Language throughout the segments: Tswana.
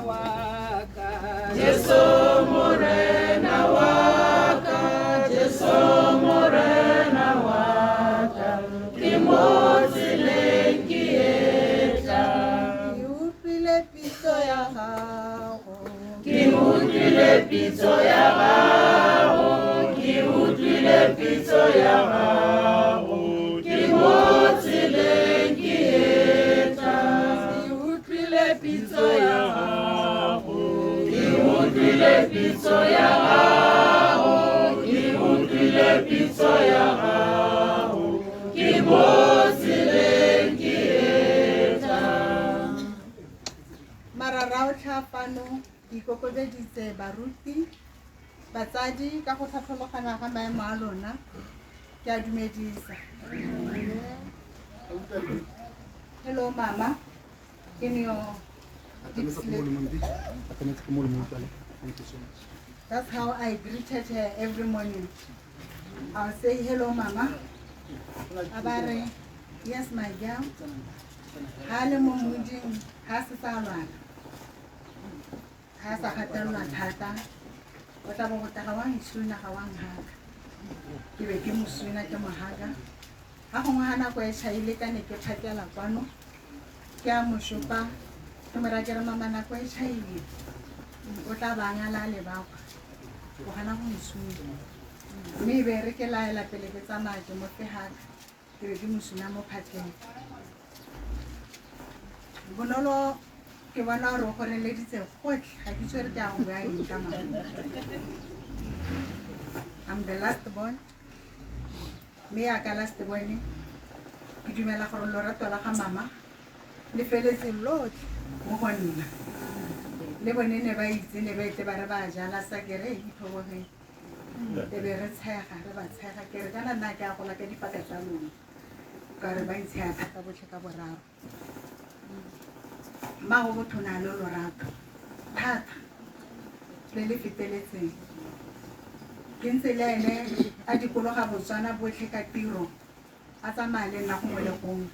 wa ka. Jesu Morena wa ka, Jesu Morena wa ka, ke mo tseleng ke etla. Ke utlwile pitso ya gago. Ke utlwile pitso ya gago, ke utlwile pitso ya gago, ke mo tseleng ke etla. Ke utlwile pitso ya gago. Ke utlwile pitso ya gago, ke utlwile pitso ya gago, ke mo tseleng ke etla. Mararaotlha fano ke ikokobeditse baruti, batsadi ka go tlhatlhologana ga maemo a lona, ke a dumedisa. Hello mama, in your deep sleep. That's how I greeted her every morning. I'll say, hello mama. A ba re, yes my girl. Ha le mo moding, ha se sa lwana. Ha sa gatelelwa thata. O tla bo go tla ga wa nsuna ga wa nhaka. Ke be ke mo suna ke mo haka. Ga gongwe ga nako e tšhaile ka ne ke phakela kwano. Ke a mo šopa, ke mo raya ke re mama nako e tšhaile. O tla ba ngala a lebakwa. O gana go nsuna. Mme e be re ke laela pele ke tsamaya ke mo fe haka. Ke be ke mo suna mo phatleng. Bonolo ke bona gore o goreleditse gotlhe ga ke itse gore ke a go bua eng ka mama. I'm the last born. Mme yaka last born ke dumela gore lorato la ga mama le feletse lotlhe mo go nna. Le bone ne ba itse ne ba etse ba re ba jala sa ke re itlhobogeng. E be re tshega re ba tshega ke re kana nna ke a gola ka dipaka tsa lona. Ka re ba ntshega thata botlhe ka boraro. Mmago botho o na le lorato thata le le feteletseng. Ke ntse le ene a dikologa Botswana botlhe ka tiro a tsamaya le nna gongwe le gongwe.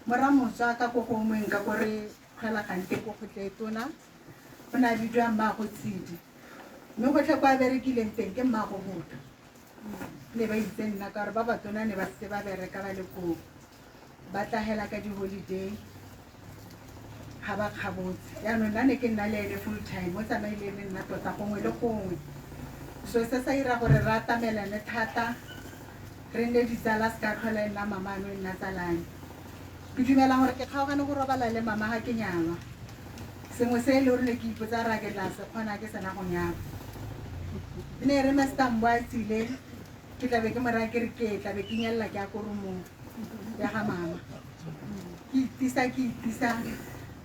Moramotswa ka ko gongweng ka ko re kgwelagante ko kgotle tona o ne a bidiwa mmago Tshidi. Mme gotlhe kwa a berekileng teng ke mmago botho. Ne ba itse nna ka gore ba batona ne ba setse ba bereka ba le koo. Ba tlagela ka di-holiday ga ba kgabotse. Jaanong nna ne ke nna le ene full time, o tsamaile le nna tota gongwe le gongwe. So se sa ira gore re atamelane thata, re nne ditsala se ka tlhola e nna mama ano e nna tsalane. Ke dumela gore ke kgaogane go robala le mama ga ke nyalwa. Sengwe se e le gore ne ke ipotsa ra ke tla se kgona ke sena go nyalwa. E ne e re Master Mbo a tsile, ke tla be ke mo raya ke re ke tla be ke nyelela ke ya ko roomong ya ga mama. Ke itisa ke itisa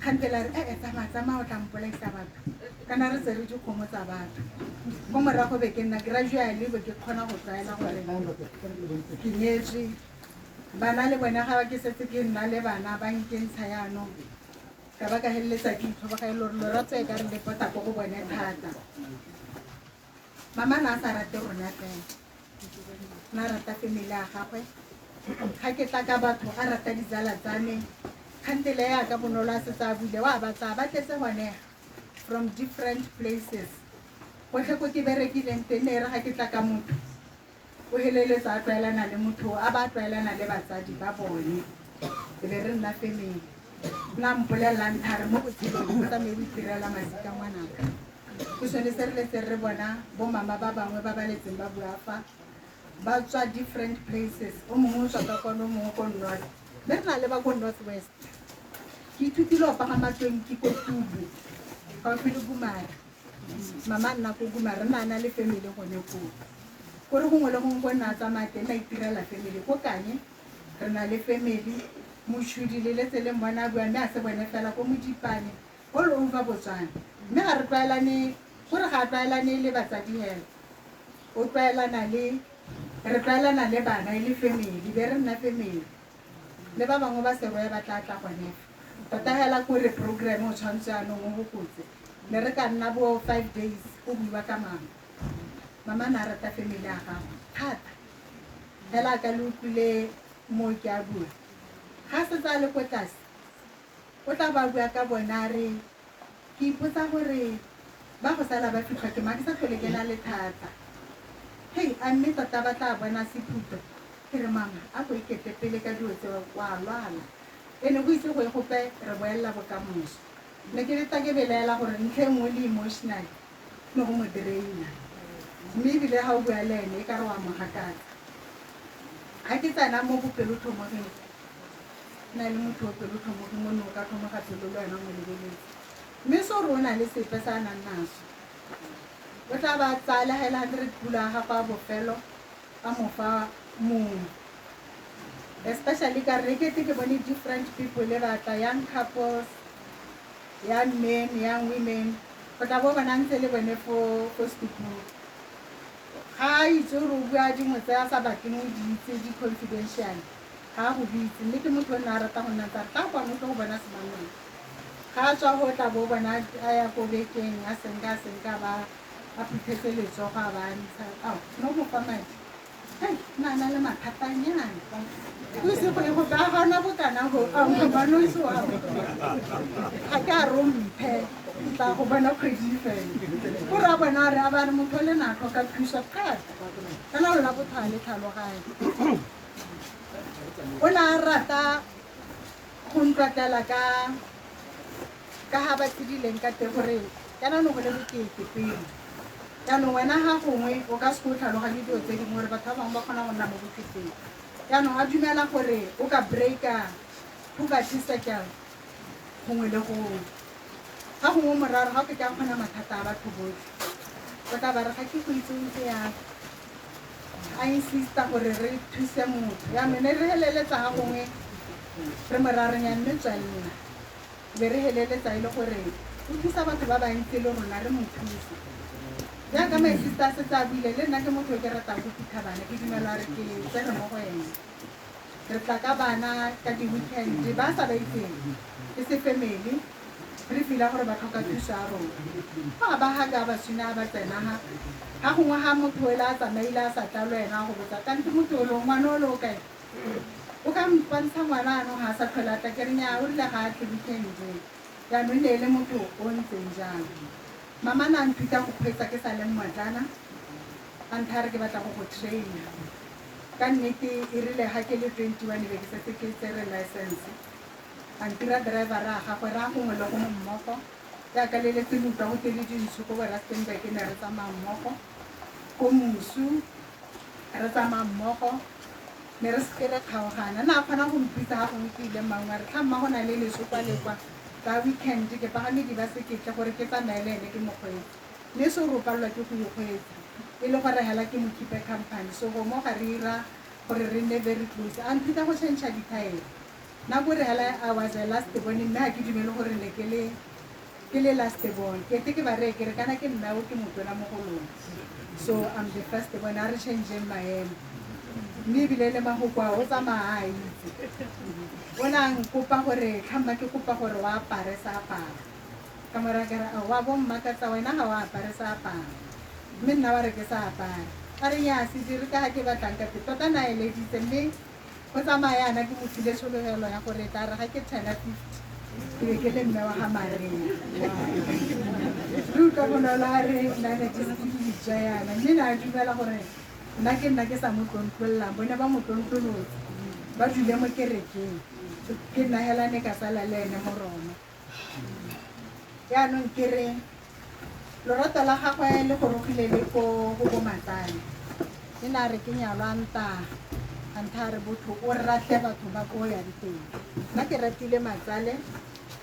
kgantele a re ee tsamaya tsamaya o tla mpolaisa batho kana re tsere dikgomo tsa batho. Ko morago be ke nna gradually be ke kgona go tlwaela gore ke nyetswe. Bana le bone ga ke setse ke nna le bana ba nkentsha jaanong ka ba ka feleletsa ke itlhoboga e le gore lorato e ka re le pota ko go bone thata. Mama na a sa rate rona fela, na rata family ya gagwe. Ga ke tla ka batho a rata ditsala tsa me. Kgantele ya ka Bonolo a setse a buile wa ba tsaya ba tletse gone from different places. Gotlhe ko ke berekileng teng ne e re ga ke tla ka motho o heleletsa a tlwaelana le motho a ba tlwaelana le batsadi ba bone. E be re nna family. Nna mpolelelang thare mo botshelong o tsamaye o itirela masika ngwanaka. Ke sone se re letse re bona bo mama ba bangwe ba ba letseng ba bua fa ba tswa different places. O mongwe o tswa ka kwano, o mongwe ko north. Mme re na le ba ko north west. Ke ithutile go pagama tonki ko Tubu, gaufi le Gumare. Mama nna ko Gumare, nna na le family gone koo. Kore gongwe le gongwe ko nna a tsamaya teng na itirela family. Ko Kanye re na le family. Mochudi le letse le mmona a bua mme a se bone fela ko Modipane, all over Botswana. Mme ga re tlwaelane, gore ga a tlwaelane le batsadi hela. O tlwaelana le, re tlwaelana le bana e le family, be re nna family. Le ba bangwe ba Serowe ba tla tla gone fa. Tota hela kore program o tshwanetse jaanong o bokotse. Ne re ka nna bo 5 days go buiwa ka mama. Mama na rata family ya gagwe thata. Hela ka le utlwile mo ke a bua. Ga setse a le ko tlase, o tla ba bua ka bona a re Ke ipotsa gore ba go sala ba fitlhwa ke mang, ke sa tlhole ke na le thata. Hei, a mme tota ba tla bona sephuto. Ke re mama, a go ikete pele ka dilo tse wa lwala. Ene go itse go e gope re boelela bokamoso. Ne ke leta ke belaela gore ntlha e nngwe le emotional ne go mo draina. Mme ebile ga o bua le ene e ka re wa mo gakatsa. Ga ke tsena mo bopelotlhomogeng, na le motho wa pelotlhomogi mo ne o ka tlhomoga pelo le wena o mo lebeletse. Mme se gore o na le sepe se a nang naso. O tla ba tsaya le ga e le 100 pula ya gago a bofelo a mo fa mongwe. Especially ka re kete ke bone different people le batla, young couples, young men, young women. O tla bo bona ntse le bone fo setupung. Ga a itse gore o bua dingwe tse a sa batleng o di itse, di confidential. Ga a go bitse, mme ke motho o nne a rata go nna ntse a re, tla kwano o tlo go bona semangmang. Ga a tswa go tla bo bona a ya ko bekeng, a senka, a senka, ba a phuthetse letsogo a ba ntsha. Ao, no mo fa madi. Hei, nna na le mathatanyana. O itse go ye go ka ga ona bokana go, ao, ngwana o ise wa go. Ga ke a re o mphe, tla go bona kgwedi fela. O re a bona a re, a ba re motho o le na tlhoka thuso thata. Kana lona botho ha le tlhaloganye. O ne a rata go ntlotlela ka ha ba tshedileng ka teng gore kana no go le bokete pele. Jaanong wena ga gongwe o ka se o tlhaloganye dilo tse dingwe gore batho ba bangwe ba kgona go nna mo boketeng. Jaanong a dumela gore o ka breaka poverty circle gongwe le gongwe. Ga gongwe moraro ga o ke ka kgona mathata a batho botlhe. O tla ba re ga ke go itse o ntse yang. A insista gore re thuse motho. Jaanong ne re heleletsa ga gongwe re morareng ya mme tswelela. Be re heleletsa e le gore o thusa batho ba bantsi le rona re mo thuse. Jaaka my sister a setse a buile, le nna ke motho o ke ratang go phutha bana, ke dumela gore ke tsere mo go ene. Re tla ka bana ka di-weekend, ba sa ba itseng, e se family, re feel-a gore ba tlhoka thuso ya rona. Fa ba ga ka ba suna ba tsena ha, ga gongwe ga motho o le a tsamaile a sa tla le wena go botsa, kante motho o le ngwana o le o kae? O ka mpontsha ngwana ano ga a sa tlhole a tla, ke re nnyaa, o rile ga a tle weekend. Jaanong ne e le motho o ntseng jalo. Mama na nthuta go kgweetsa ke sa le mmotlana, a ntha re ke batla go go traina. Ka nnete e rile ga ke le 21 be ke setse ke tsere license. A ntira driver a gagwe ra gongwe le gongwe mmogo. Jaaka le letse le utlwa go tele dintsho ko bo Rustenburg ne re tsamaya mmogo. Ko Mosu re tsamaya mmogo. Ne re seke re kgaogana. Na a kgona go mpitsa ga gongwe ke ile Maun, a re tlha mma go na le leso kwa le kwa. Ka weekend ke pagame dibasekete gore ke tsamaye le ene ke mokgweetsi. Mme se o palelwa ke go ikgweetsa. E le gore hela ke mo keep-e company. So go mo ga re ira gore re nne very close. A nthuta go change dithaere. Nako re hela I was a last born, mme ha ke dumele gore ne ke le last born. Ke ete ke ba reye ke re kana ke nna o ke motona mo go lona. So I'm the first born, a re change-eng maemo. Mme ebile le mahoko a o tsamaya a itse. O ne a nkopa gore tlhamma ke kopa gore o apare sa apara. Ka mo raya ke re, wa bo mmakatsa wena ga o apare sa apara. Mme nna wa re ke sa apare. A re nnyaa, se dire ka ga ke batlang ka teng. Tota na eleditse mme go tsamaya yana ke mo file tshologelo ya gore tla re ga ke turn-a 50 ke be ke le mme wa ga Maria. Re utlwa bonolo a re nna ne ke se ke ija yana. Mme ne a dumela gore nna ke nna ke sa mo tlontlollang, bone ba mo tlontlolotse, ba dule mo kerekeng. Ke nna hela ne ka sala le ene mo Roma. Jaanong ke re lorato la gagwe le gorogile le ko go bo matsale. Ke ne a re ke nyalwa nta, a ntha a re botho o rate batho ba ko yang teng. Nna ke ratile matsale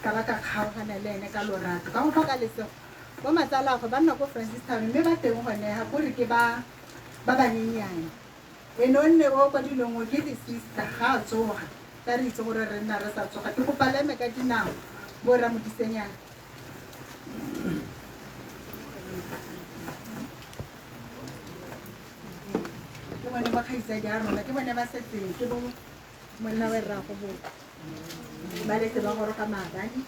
ka ba ka kgaogana le ene ka lorato. Ka go tlhoka lesego, bo matsale a gwe ba nna ko Francistown mme ba teng gone ga kore ke ba banyenyane. Ene o nne o kwa dilong o ke di-sister ga a tsoga. Ka re itse gore re nna re sa tsoga. Ke kopa le eme ka dinao bo rra Modisenyana. Ke bone ba kgaitsadi a rona, ke bone ba setseng, ke bo monna wa rraago bo ba letse ba goroga maabane.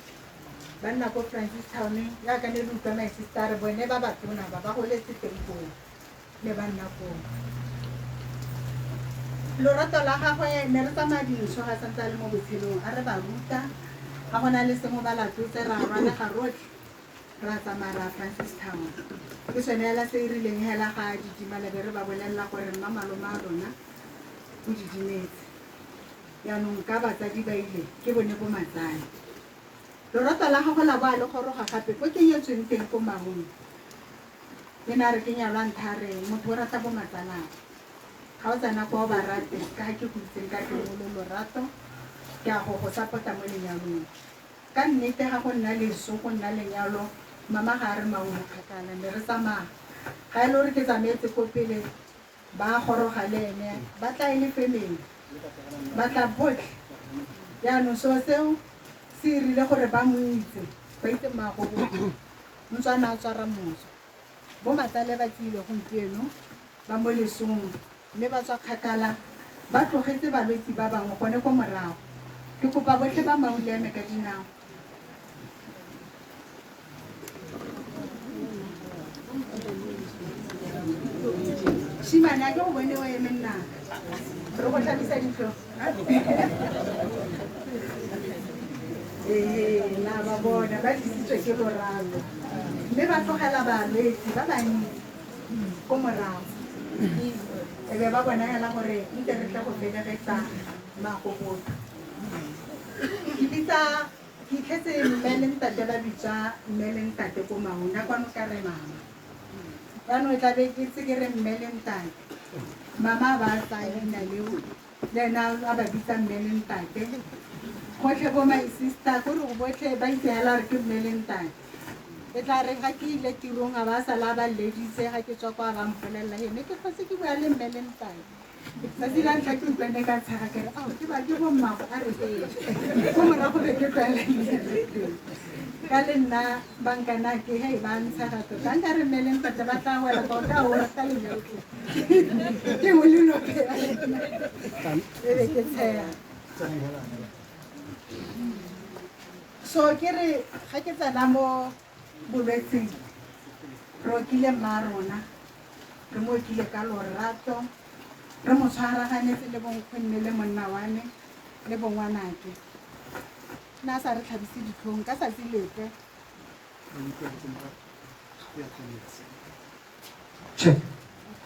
Ba nna ko Francistown, jaaka ne le utlwa my sister re bone ba batona ba ba goletse teng koo, ne ba nna koo. Lorato la gagwe ne re tsamaya dintsho ga santse a le mo botshelong, a re ba ruta, ga go na le sengwe ba latotse ra rwalega rotlhe. Ra tsamaya ra Francistown. Ke sone hela se e rileng hela ga didimala be re ba bolelela gore mma malome a rona o didimetse. Jaanong ka batsadi ba ile ke bone bo matsale. Lorato la gago la bo a le goroga gape ko ke nyetsweng teng ko Maun. E ne a re ke nyalwa ntha re motho o rata bo matsalao. Ga o tsena kwa o ba rate ka ga ke go itseng ka teng o le lorato ke a go go support-a mo lenyalong. Ka nnete ga go nna leso go nna lenyalo mama ga a re Maun kgakala ne re tsamaya. Ga e le gore ke tsamaetse ko pele ba goroga le ene ba tla e le family ba tla botlhe. Jaanong seo seo se irile gore ba mo itse ba itse mmaago botlhe ntswana a tswara moso. Bo matsale ba tsile gompieno ba mo lesong mme ba tswa kgakala ba tlogetse balwetsi ba bangwe gone ko morago. Ke kopa botlhe ba Maun le eme ka dinao. Shimane a ke go bone o eme nnaka re go tlhabisa ditlhong. Ee, la ba bona ba tlisitswe ke lorato mme ba tlogela balwetsi ba bantsi ko morago. E be ba bona hela gore nte re tle go felegetsa magogotlo. Ke bitsa ke itlhetse mme le ntate ba bitsa mme le ntate ko Maun a kwano ka re mama. Jaanong e tla be ke tse ke re mme le ntate. Mama ba tsaya leina leo le ena a ba bitsa mme le ntate. Gotlhe bo my sister ko re botlhe ba itse hela gore ke mme le ntate. E tla re ga ke ile tirong a ba sala ba leditse ga ke tswa kwa ba mpolelela he ne ke tlhotse ke bua le mme le ntate. Tsatsi la ntlha ke utlwane ka tshega ke re ao ke ba ke bo mmago a re ee. Ko morago be ke tlwaela ka le nna bankana ke hei ba ntshega tota nka re mme le ntate ba tla wela tota o rata lenyalo ke mo lelope e be ke tshega. So ke re ga ke tsena mo bolwetseng re okile mma rona re mo okile ka lorato re mo tshwaraganetse le bonkgonne le monna wa me le bongwanake. Na sa re tlhabise ditlhong ka tsatsi lepe. Check.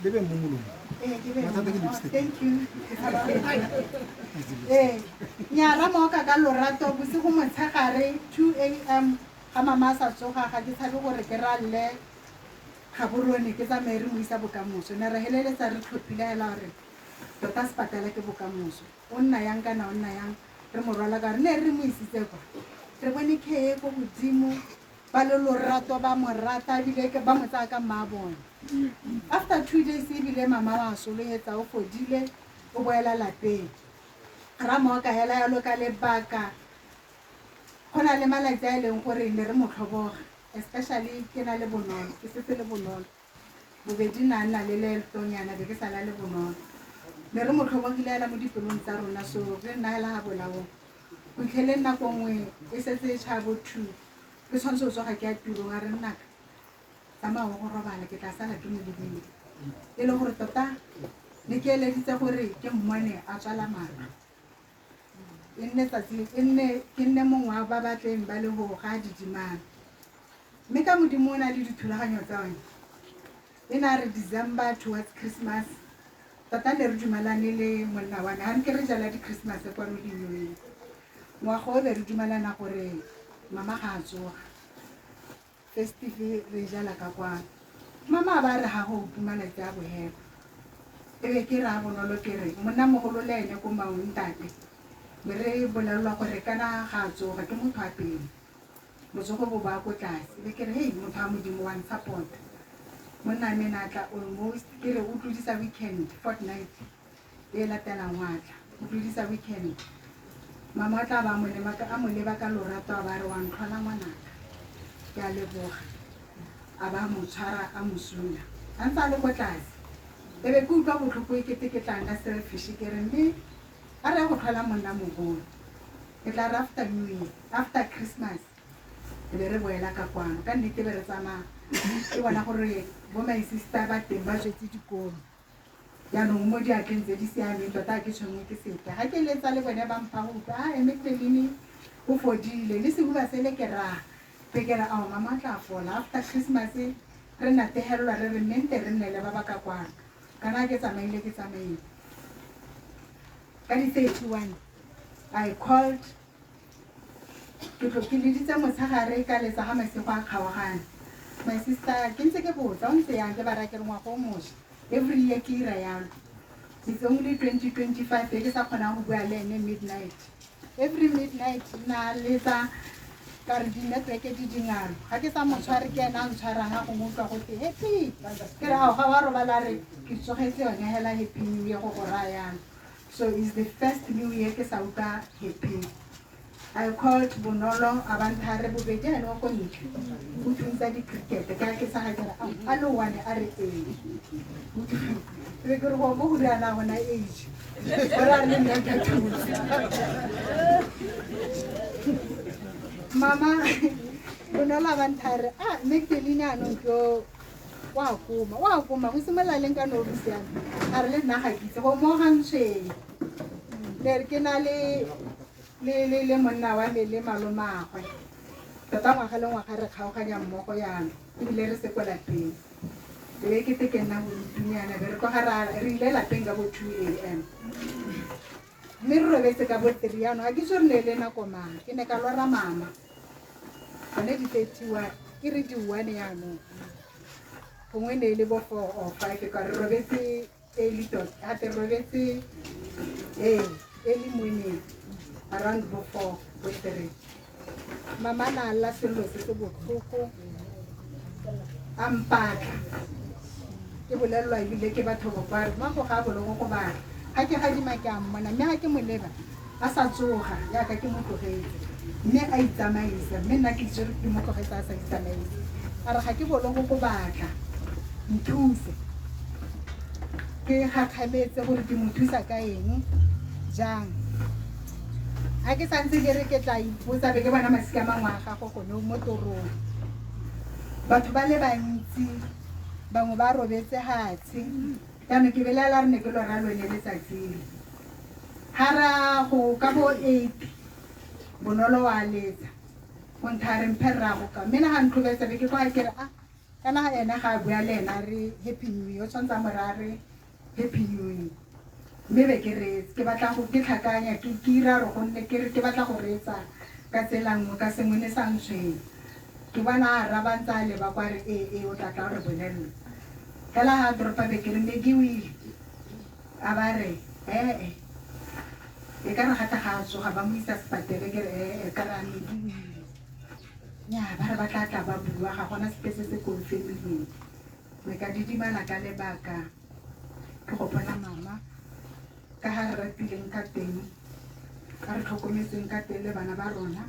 Le be mo molomo. Ee, ke be Mathata ke lipstick. Thank you. Ee, nya ra mooka ka lorato bosigo motshegare 2 a.m. ga mama a sa tsoga ga ke tshabe gore ke ralle Gaborone ke tsamaye re mo isa bokamoso. Ne re heleletsa re tlhophile hela gore tota sepatela ke bokamoso. O nna yang kana o nna yang re mo rwala ka re ne re mo isitse kwa. Re bone care ko godimo ba le lorato ba mo rata ebile ba mo tsaya ka mma bone. After 2 days ebile mama wa solohetsa o fodile o boela lapeng. Ra mooka hela yalo ka lebaka go na le malatsi a e leng gore ne re mo tlhoboga especially ke na le bonolo ke setse le bonolo bobedi na nna le leetonyana be ke sala le bonolo. Ne re mo tlhobogile hela mo dipelong tsa rona so re nna hela ga bolaong. Go fitlheleng nako nngwe e setse e tšha bo 2 ke tshwanetse go tsoga ke ya tirong a re nnaka tsamaya o go robala ke tla sala ke mo lebile. E le gore tota ne ke eleditse gore ke mmone a tswala matlho. E nne tsatsi e nne ke nne mongwe wa ba batleng ba le go ga didimana. Mme ka Modimo o na le dithulaganyo tsa one. E na re December towards Christmas tota ne re dumalane le monna wa me ga nke re jala di-Christmas kwano di-New Year. Ngwaga o be re dumalana gore mama ga a tsoga festive re jala ka kwano. Mama a ba re ga go utlwe malatsi a bohelo. E be ke re a bonolo ke re monnamogolo le ene ko Maun ntate be re bolelelwa gore kana ga a tsoga ke motho a pele. Botsogo bo ba ko tlase. Be ke re hei motho wa Modimo wa nsupport. Monna me na tla almost ke re o tlodisa weekend fortnight e latelang wa tla o tlodisa weekend. Mama o tla ba mo leba ka a mo leba ka lorato a ba re wa ntlhola ngwanaka. Ke a leboga. A ba mo tshwara a mo suna. A ntse a le ko tlase. E be ke utlwa botlhoko e kete ke tla nna selfish ke re mme a re ya go tlhola monna mogolo. Ke tla re after New Year, after Christmas e be re boela ka kwano. Ka nnete be re tsamaya ke bona gore bo my sister ba teng ba tswetse dikolo. Jaanong mo diatleng tse di siameng tota ke tshwenngwe ke sepe. Ga ke letsa le bone ba mpha go utlwa a eme Pelini o fodile le sehuba sele ke raga. Be ke re ao mama a tla fola after Christmas re nategelelwa re re mme nte re nne le ba ba ka kwano kana ke tsamaile ke tsamaile. Ka di-31 I called ke tlo ke leditse motshegare ka letsa ga masigo a kgaogane. My sister ke ntse ke botsa o ntse yang ke ba raya ke re ngwaga o mošwa every year ke ira yalo. It's only 2025 e ke sa kgonang go bua le ene midnight. Every midnight na letsa ka re di-network di dingalo ga ke sa mo tshware ke ena a ntshwarang a gongwe utlwa gote happy ke re ao ga wa robala re ke tsogetse yone hela happy new year go go raya yalo. So it's the first new year ke sa utlwa happy. I called Bonolo a ba ntha re bobedi ene wa ko ntle o thuntsa di-cricket ka ke sa ga ke re ao a le one a re ee. Be ke re go mo go riana gona age gore a re le nna ke a thuntsa. Mama Bonolo a ba ntha re a Magdalene anong ke o wa koma go simolola leng ka no siame a re le nna ga ke itse go mo ga ntshwenya le re ke na le monna wa me le malomagwe tota ngwaga le ngwaga re kgaoganya mmogo yana ebile re se ko lapeng be ke te ke nna bodutunyana be re tloga re ile lapeng ka bo 2 a.m. mme re robetse ka bo 3 yanong ga ke itse re ne le nako mang ke ne ka lora mama gone di-31 ke re di-1 yanong gongwe ne e le bo 4 or 5 ka re robetse early tot gape re robetse ee early morning around bo 4 bo 3. Mama na lla sello se se botlhoko a mpatla ke bolelelwa ebile ke batho bo kwa mmago ga a bolong go batla ga ke gadima ke a mmona mme ga ke mo leba a sa tsoga yaka ke mo tlogetse mme a itsamaisa mme nna ke itse ke mo tlogetse a sa itsamaisa a re ga ke bolong go batla nthuse ke gakgametse gore ke mo thusa ka eng jang ga ke santse ke re ke tla ipotsa be ke bona masika a mangwe a gago gone mo torong batho ba le bantsi bangwe ba robetse hatshe jaanong ke belaela re ne ke lora lone letsatsi le ga ra go ka bo 8 Bonolo wa letsa go ntha re mphe rrago ka mme na ga ntlhobetsa be ke kwa ke re a kana ga ena ga a bua le ena re happy new year o tshwanetse a mo raya re happy new year mme be ke reetse ke batla go ke tlhakanya ke ira re gonne ke re ke batla go reetsa ka tsela nngwe ka sengwe ne sa ntshwenya ke bona a araba ntse a leba kwa re ee ee o tla tla re bolelela fela ga toropa be ke re Maggie o ile a ba re ee e ka re gata ga a tsoga ba mo isa sepatele ke re ee ka re a Maggie o ile nya ba re ba tla tla ba bua ga gona sepe se se confirmilweng re ka didimala ka lebaka ke gopola mama ka ga re ratileng ka teng ka re tlhokometseng ka teng le bana ba rona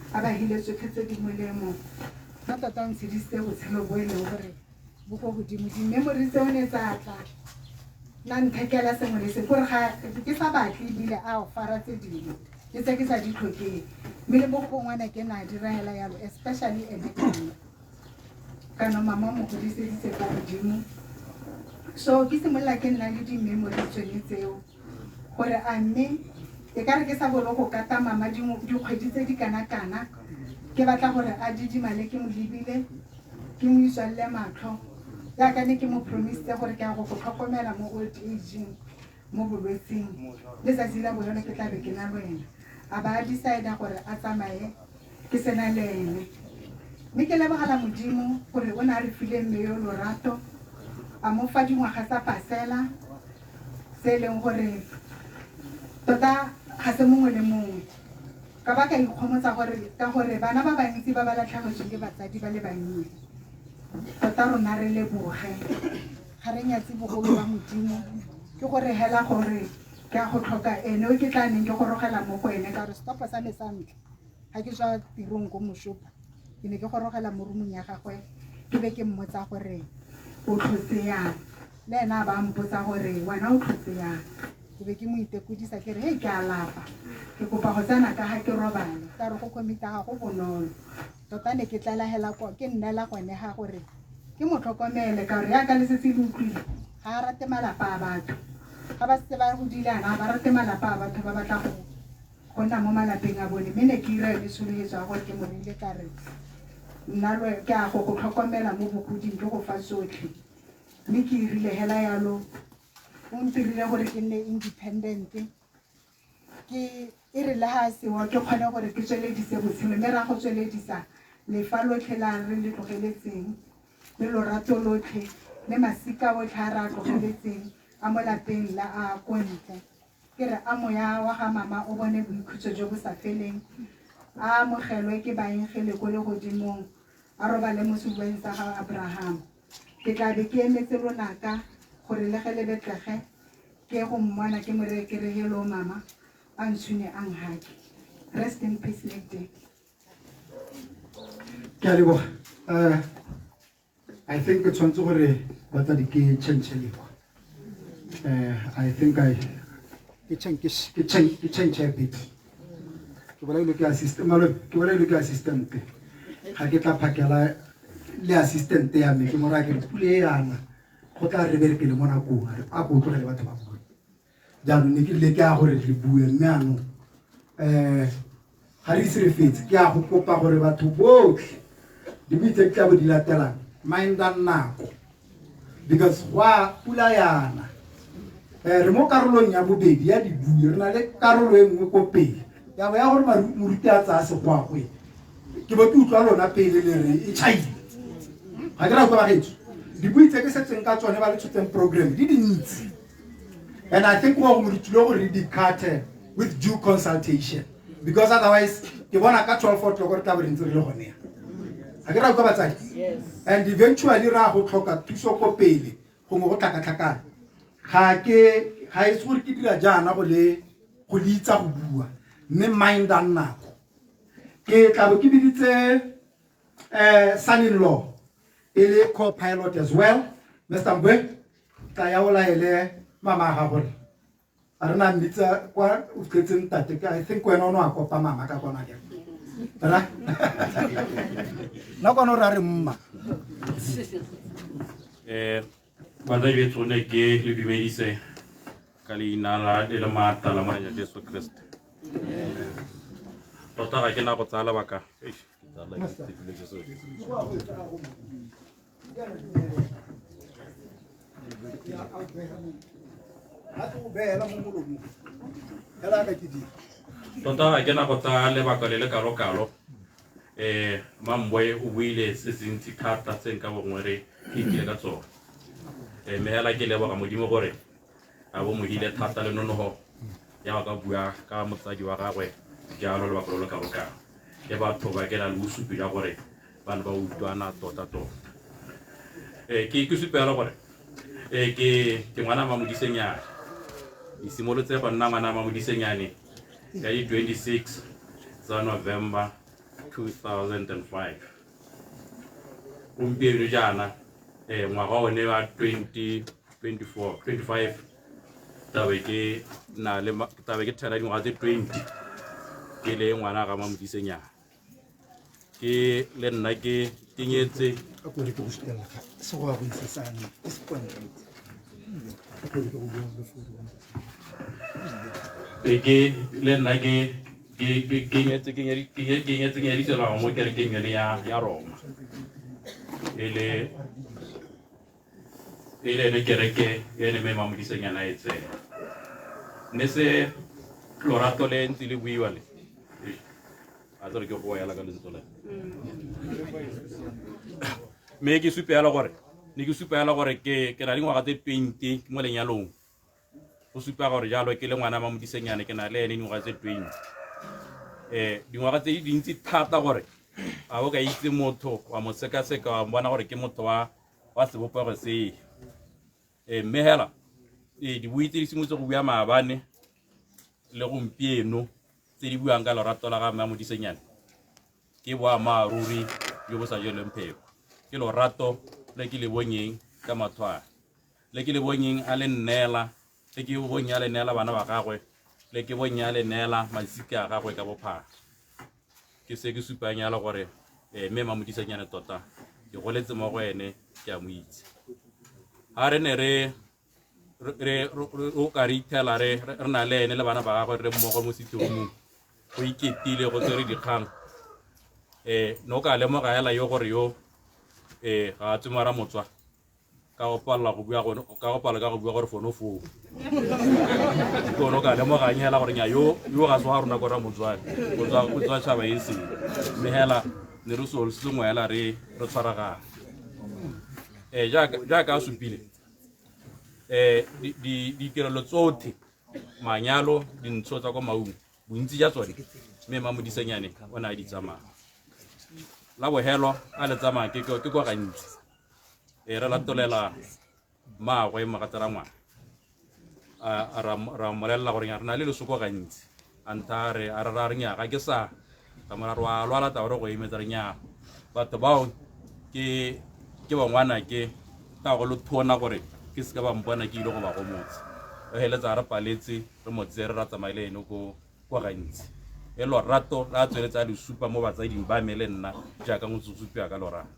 a ba hile tsotlhe tse di molemo ba tota o ntshedisitse botshelo bo e leng gore bo ko godimo di-memory tseo ne tsa tla na nthekela sengwe le sengwe kore ga ke sa batle ebile a o fara tse dingwe ke tse ke sa di tlhokeng mme le bo gongwana ke na diragela yalo especially ene kana kana mama mo godiseditse ko godimo so ke simolola ke nna le di-memory tsone tseo gore a mme e ka re ke sa bolo go kata mama dikgwedi tse di kana-kana ke batla gore a didimale ke mo lebile ke mo itswalele matlho jaaka ne ke mo promisitse gore ke a go go tlhokomela mo old ageng mo bolwetseng letsatsi la bojalo ke tla be ke na le wena a ba a decide gore a tsamaye ke sena le ene mme ke lebogela modimo gore o ne a re file mme yo lorato a mo fa dingwaga tsa pasela se e leng gore tota ga se mongwe le mongwe ka ba ka ikgomotsa gore ka gore bana ba bantsi ba ba latlhegetsweng ke batsadi ba le bannye tota rona re leboge ga re nyatse bogolo ba modimo ke gore hela gore ke a go tlhoka ene o ke tla neng ke gorogela mo go ene ka gore setopo sa me sa ntlha ga ke tswa tirong ko moshopa ke ne ke gorogela mo roomong ya gagwe ke be ke mmotsa gore o tlhotse yang le ena a ba mpotsa gore wena o tlhotse yang ke be ke mo itekodisa ke re hei ke a lapa ke kopa go tsena ka ga ke robale ka re go commita ga go bonolo tota ne ke tlala hela ke nnela gone ga gore ke mo tlhokomele ka gore yaka le setse le utlwile ga a rate malapa a batho ga ba setse ba godile ana ga ba rate malapa a batho ba batla Go nna mo malapeng a bone. Mme ne ke ira yone tsholofetso ya gore ke mo reile ka re nna ke a go go tlhokomela mo bogoding ke go fa tsotlhe. Mme ke irile hela yalo, o ntirile gore ke nne independent. Ke e re le ha sewa ke kgone gore ke tsweledise botshelo, mme ra go tsweledisa lefa lotlhe la re le tlogeletseng, le lorato lotlhe, le masika otlhe a re a tlogeletseng a mo lapeng la a ko ntle. Ke re a moya wa ga mama o bone boikhutso jo bo sa feleng, a amogelwe ke baengele ko legodimong, a robale mo sebubeng sa ga Abraham. Ke tla be ke emetse lonaka gore le ge le betlege ke go mmona, ke mo reye ke re hello mama, a ntshune a nghake. Rest in peace, Nick. Ke a leboga. I think ke tshwanetse gore batsadi ke change lekwa. I think I ke change ke change ke change a bit. Ke bolailwe ke assistant, malome, ke bolailwe ke assistant. Ga ke tla phakela le assistant ya me, ke mo raya ke re pule e yana go tla re berekele mo nakong, a re a ko tlogele batho ba bue. Jaanong ne ke rile ke a gore re bue, mme anong ga re ise re fetse, ke a go kopa gore batho botlhe dibui tse di tla bo di latelang mindang nako, because go a pula yana. Re mo karolong ya bobedi ya dibui, re na le karolo e nngwe ko pele ya bo ya gore moruti a tsaya segoagoe, ke bo ke utlwa lona pele le re e tšhaile. Ga ke ra utlwa bagetso, dibui tse ke setseng ka tsone ba le tshotseng program di dintsi, and I think go mo re tlile gore re di cut with due consultation, because otherwise ke bona ka 12 o'clock re tla bo re ntse re le gone ya. Ga ke ra utlwa batsadi? And eventually ra go tlhoka thuso ko pele gongwe go tlhakatlhakana. Ga ke ga e se gore ke dira jaana go le go le itsa go bua, mme mindang nako. Ke tla bo ke biditse son-in-law e le co-pilot as well, Mr. Mbwe, tla ya o laele mama ga gore a re na mmitsa kwa o fitlhetseng ntate. I think wena o ne wa kopa mama ka kona ke ra nna kwana o re a re mma. Batsadi betso, ne ke le dumedise ka leina la le le maatla la Morena Jesu Kriste. Tota ga ke na go tsaya lebaka. Eish, ke tsaya lebaka, Jesu. Tota ga ke na go tsaya lebaka le le kalo-kalo. Mambwe o buile se se ntsi thata se nka bongwe re ke ikile ka tsone. Mme hela ke leboga Modimo gore a bo modile thata le nonogo ya go ka bua ka motsadi wa gagwe jalo lebaka lo lo kalo-kalo, le batho ba ke na le bosupi jwa gore ba ne ba utlwana tota-tota. Ke supela gore ke ngwana Mamodisenyane. Ke simolotse go nna ngwana Mamodisenyane ka di 26 tsa November 2005. Gompieno jaana ngwaga one wa 2024 25 tabe ke na le tabe ke thela dingwaga tse 20 ke le ngwana ga Mamodisenyane. Ke le nna ke nyetse. A ko re ke go sutelela ga se go ya go isa sane ke se point. A ko re ke go bua le foru. Ke le nna ke ke nyetse, ke nyetse, ke nyadiselwa mo kerekeng yone ya Roma, e le ene kereke ene mme Mamodisenyana e tsena. Mme se lorato le ntse le buiwa le a tsere ke go ela ka lentswe le, mme ke supela gore ne ke supela gore ke na le dingwaga tse 20 mo lenyalong. Go supa gore jalo ke le ngwana Mamodisenyane, ke na le ene dingwaga tse 20, dingwaga tse di dintsi thata gore a o ka itse motho wa mo sekaseka wa bona gore ke motho wa sebopego se. Mme hela dibui tse di simolotse go bua maabane le gompieno tse di buang ka lorato la ga mme Modisenyane ke boammaaruri jo bo sa jelweng pheko. Ke lorato le ke le bonyeng ka mathwane, le ke le bonyeng a le nneela, le ke bonyeng a le neela bana ba gagwe, le ke bonyeng a le neela masika a gagwe ka bophara. Ke se ke supang yalo gore mme Mamodisenyane tota ke goletse mo go ene, ke a mo itse. Ha re ne re o ka re ithela re na le ene le bana ba gagwe re mmogo mo setiromong. Go iketile go tsere dikgang. No ka lemoga hela yo gore yo ga a tswe mara motswa ka go palela go bua gone ka go palela ka go bua gore fono foo ke one o ka lemogang hela gore nya yo yo ga se wa rona ko ra motswane o tswa o tswa tšhaba e seng mme hela ne re solo se sengwe hela re re tshwaragana jaaka jaaka a supile ditirelo tsotlhe manyalo dintsho tsa kwa Maung bontsi ja tsone mme Mamodisenyane o ne a di tsamaya la bohelo a le tsamaya ke ke kwa gantsi re latolela maagwe mogatsa ngwana a ra mmolelela gore re na le lesoko gantsi a ntha re a re ra re nya ga ke sa ka mora re wa lwala taba re go emetsa re nya batho bao ke ke bangwana ke ta go lo thona gore ke se ka ba mpona ke ile go ba gomotsa re heletsa re paletse re mo tsere ra tsamaye le ene ko kwa gantsi e lorato la tsweletse a le supa mo batsading ba me le nna jaaka go supiwa ka lorato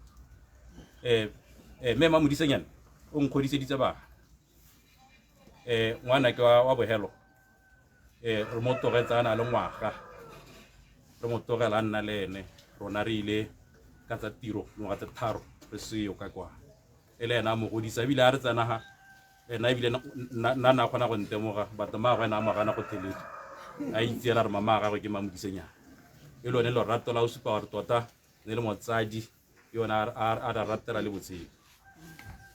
mme Mamodisenyane o nkgodiseditse bana ngwana ke wa bohelo re mo togetse a na le ngwaga re mo togela a nna le ene rona re ile ka tsa tiro dingwaga tse tharo re seyo ka kwa e le ena a mo godisa ebile a re tsena ga ena ebile nna na kgona go ntemoga batho maagwe ena a mo gana go theletsa a itseela re mama a gagwe ke Mamodisenyane e lone lorato la o supa gore tota ne le motsadi yone a ra ratela le botshelo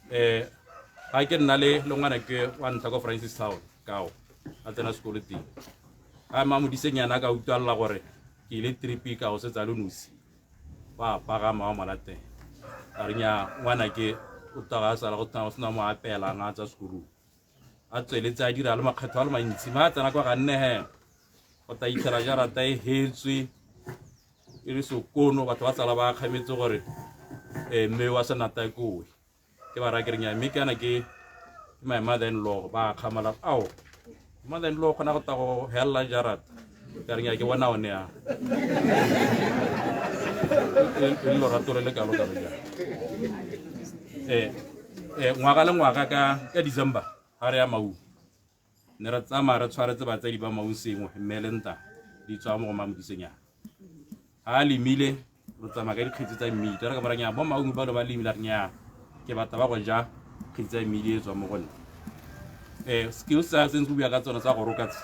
ga ke nna le le ngwana ke wa ntlha ko Francis Town kao a tsena sekolo teng ga Mamodisenyane a ka utlwalela gore ke ile trip ka go setsa le nosi ba pagama wa molateng a re nya ngwana ke o taga a sala go tshwana go sena mo apeelang a tswa sekolong a tsweletse a dira le makgetho a le mantsi ma a tsena kwa ga nne he go ta itlhela jarata e hetswe e le sokono batho ba tsala ba kgametse gore mme wa senata kowe ke ba raya ke re nya mme kana ke my mother in law ba kgamala ao mother in law kgona go ta go helela jarata ka re nya ke bona one ya e le lorato le le kalo kalo jang ngwaga le ngwaga ka ka December ga re ya Maung ne re tsamaya re tshwaretse batsadi ba Maung sengwe mme le nta di tswa mo go Mamodisenyane ga a lemile re tsamaya ka dikgetsi tsa mmidi re ka bara nya bo Maung ba ba lemile re nya ke batla ba go ja kgetsi tsa mmidi e tswa mo go nna skills tsa se ntse bua ka tsone tsa go roka tse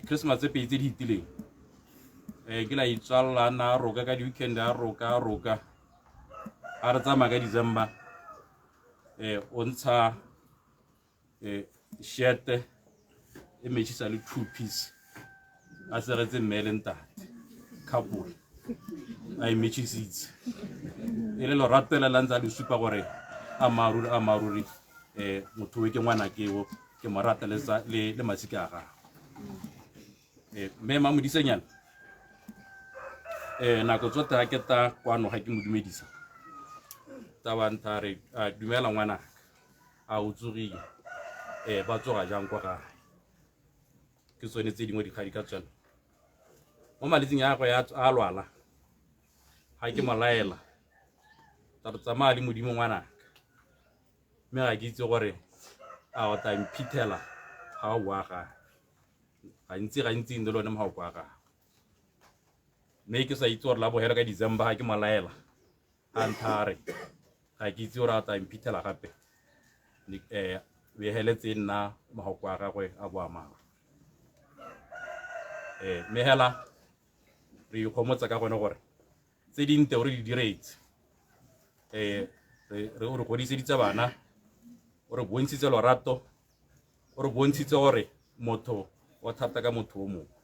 Christmas tse pedi tse di hitileng ke la itswalela na roka ka di-weekend a roka roka a re tsamaya ka December o ntsha shirt e matchisa le two piece a segetse mme le ntate couple a e matchisitse e le lorato le la ntse a le supa gore a maruri a maruri motho o ke ngwana keo ke mo rata le le masika a gagwe mme Mamodisenyane nako tsotlhe ga ke ta kwano ga ke mo dumedisa taba ntha re a dumela ngwanaka a o tsogile ba tsoga jang kwa gae ke tsone tse dingwe dikgadi ka tswela mo maletsing a gagwe a lwala ga ke mo laela ta re tsamaya le modimo ngwanaka mme ga ke itse gore a o tla mphitlhela ga o boa gae gantsi gantsi ne le one mogao kwa gagwe mme ke sa itse gore la bogelo ka December ga ke mo laela a nthare ga ke itse gore a tla mphitlhela gape beheletse nna mogao wa gagwe a boammaaruri mme hela re ikgomotsa ka gone gore tse dinte o re di diretse re o re godiseditse bana o re bontshitse lorato o re bontshitse gore motho o thata ka motho o mongwe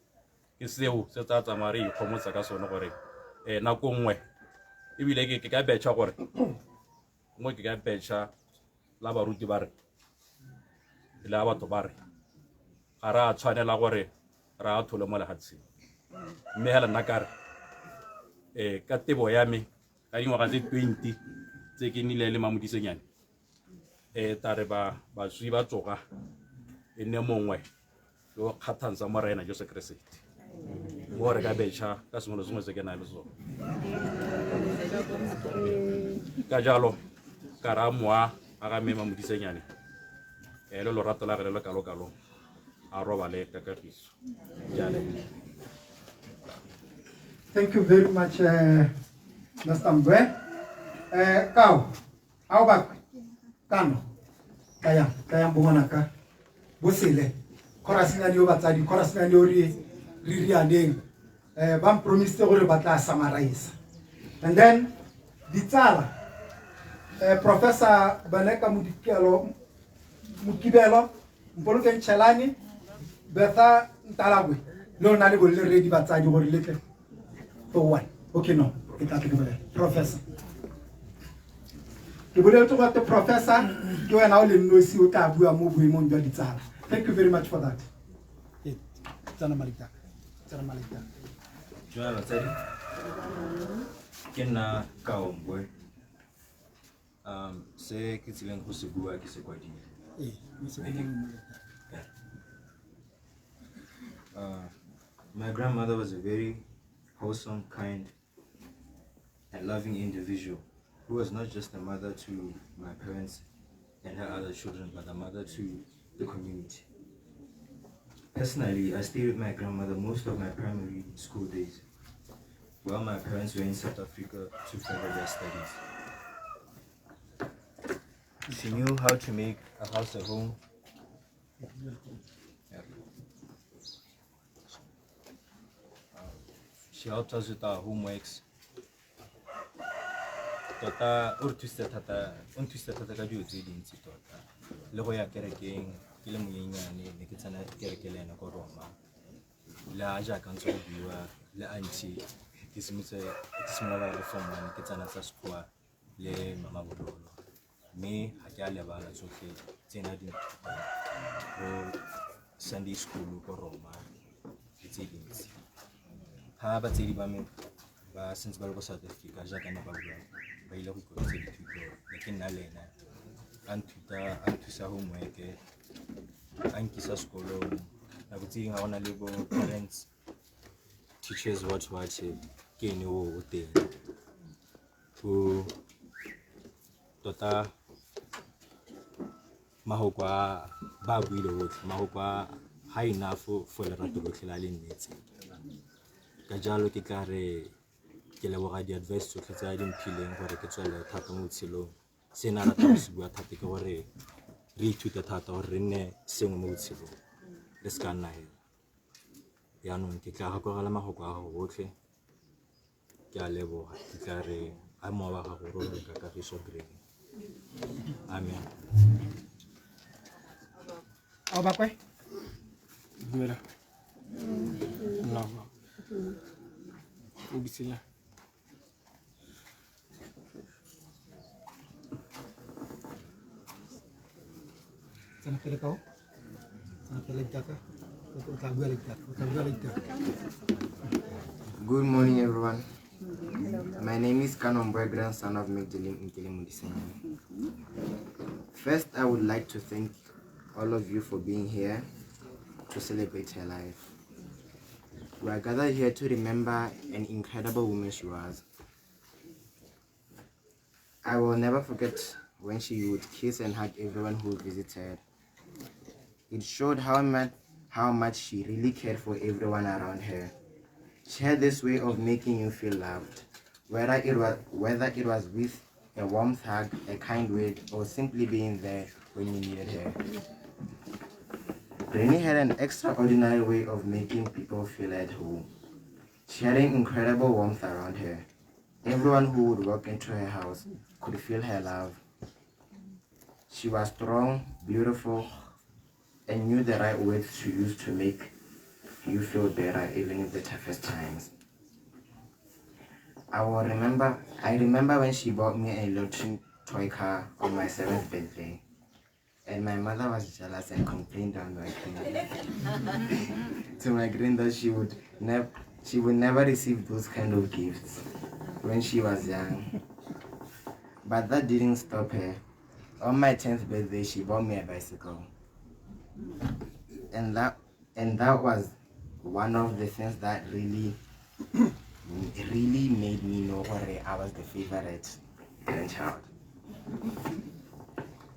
ke seo se tsa tsamaya re ikgomotsa ka sone gore nako nngwe ebile ke ka betšha gore nngwe ke ka betšha la baruti ba re le a batho ba re ga re a tshwanela gore re a thole mo lefatsheng mme hela nna ka re ka tebo ya me ka dingwaga tse 20 tse ke nnile le Mamodisenyane ta re ba baswi ba tsoga e nne mongwe yo kgathang sa Morena Jesu Keresete mo re ka betšha ka sengwe le sengwe se ke nang le sone ka jalo ka ra moa a ga mme Mamodisenyane le lorato la gagwe le le kalo-kalo A robale ka kagiso. Ke a leboga. Thank you very much, Mr. Mbwe. Kao, Aobakwe, Kano, Kayang, Kayang bongwanaka, bosele, chorusnyane yo batsadi, chorusnyane yo re re rianeng. Ba mpromisitse gore ba tla summarize. And then ditsala, Professor Baleka Modikelo, Mokibelo, Mpolokeng Chelane, Bertha Ntalabwe, le lona le bo le ready batsadi gore le tle. For one. Okay, no, ke tla tle ke bolele. Professor. Ke boleletse gore professor ke wena o le nosi o tla bua mo boemong jwa ditsala. Thank you very much for that. Tsena Malita. Tsena Malita. Dumela batsadi. Ke nna Kaombwe. Se ke tsileng go se bua ke se kwadile. My grandmother was a very wholesome, kind, and loving individual who was not just a mother to my parents and her other children, but a mother to the community. Personally, I stayed with my grandmother most of my primary school days, while my parents were in South Africa to further their studies. She knew how to make a house a home. Yeah. She helped us with our homeworks. Tota o re thusitse thata, o nthusitse thata ka dilo tse dintsi tota. Le go ya kerekeng ke le monyenyane, ne ke tsena kereke le ena ko Roma. Le a jaaka ntse go buiwa le auntie, ke simolotse ke simolola le form 1 ke tsena tsa sekgowa le mama Bololo. Mme ga ke a lebala tsotlhe tse ne a di nthutang ko Sunday school ko Roma le tse dintsi. Ha batsadi ba me ba sentse ba le ko South Africa jaaka ne ba bua, ba ile go ikwadisa dithuto, ne ke nna le ena a nthuta, a nthusa homework, a nkisa sekolong. Nako tse dingwe ga go na le bo parents, teachers, what what, ke ene o teng. Go tota mahoko a ba buile botlhe, mahoko a ga enough for lerato lotlhe la le nnetseng. Ka jalo ke tla re ke leboga di-advice tsotlhe tse a di mphileng gore ke tswelele thata mo botshelong. Se ne a rata go se bua thata ke gore re ithute thata gore re nne sengwe mo botshelong, re se ka nna hela. Jaanong ke tla gakologelwa mafoko a gago botlhe, ke a leboga, ke tla re a mowa wa gago robale ka kagiso Granny. Amen. Aobakwe. Dumela. Nna. O bitsenya. Tsena pele kao. Tsena pele ditaka. O tla bua le ditaka. O tla bua le ditaka. Good morning, everyone. My name is Kanombwe, grandson of Magdalene Nkele Modisenyane. First, I would like to thank all of you for being here to celebrate her life. We are gathered here to remember an incredible woman she was. I will never forget when she would kiss and hug everyone who visited. It showed how much she really cared for everyone around her. She had this way of making you feel loved, whether it was with a warm hug, a kind word, or simply being there when you needed her. Granny had an extraordinary way of making people feel at home. She had an incredible warmth around her. Everyone who would walk into her house could feel her love. She was strong, beautiful, and knew the right words to use to make you feel better even in the toughest times. I remember when she bought me a electric toy car on my 7th birthday, and my mother was jealous and complained on my granny. To my granny that she would never receive those kind of gifts when she was young. But that didn't stop her. On my 10th birthday, she bought me a bicycle. And that was one of the things that really, really made me know I was the favorite grandchild.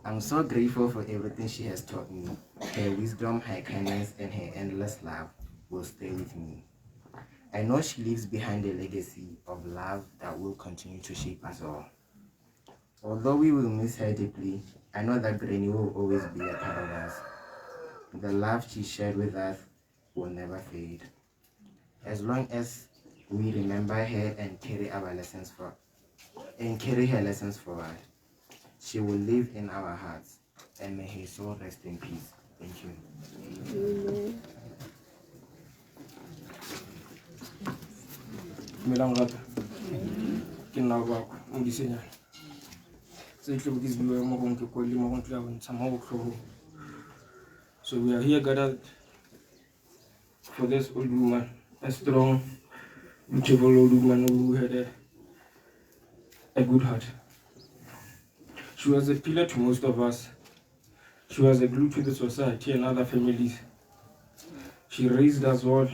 I'm so grateful for everything she has taught me. Her wisdom, her kindness, and her endless love will stay with me. I know she leaves behind a legacy of love that will continue to shape us all. Although we will miss her deeply, I know that Granny will always be a part of us. The love she shared with us will never fade. As long as we remember her and carry our lessons for and carry her lessons forward, she will live in our hearts, and may her soul rest in peace. Thank you. Dumelang gape ke nna bako modisenyana tse tle ke se buang mo gong ke kwele mo gong tla bontsha mo botlhogong. So we are here gathered for this old woman, a strong, beautiful old woman who had a good heart. She was a pillar to most of us. She was a glue to the society and other families. She raised us all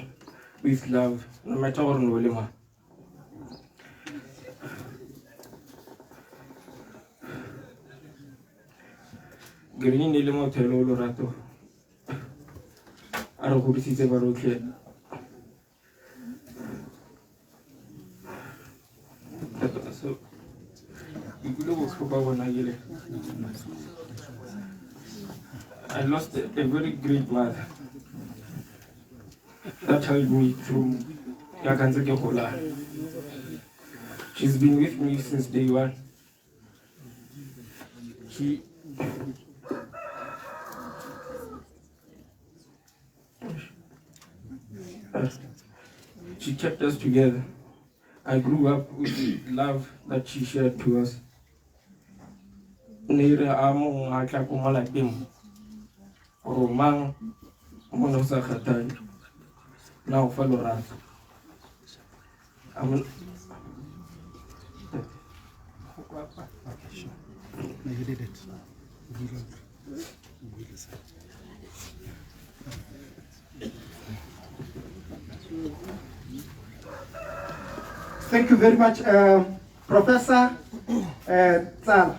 with love, no matter what no le mang. Granny ne le mothelo o lorato a re godisitse ba rotlhe. So ke ikutlwe botlhoko ba bona kele I lost a very great mother that helped me through jaaka ntse ke gola. She's been with me since day one. She She kept us together. I grew up with the love that she shared to us. Ne re a mongwe a tla ko mo lapeng gore mang mo ne go sa kgathale na go fa lorato. Okay, sure. No, you did it. Thank you very much, Professor Tsala.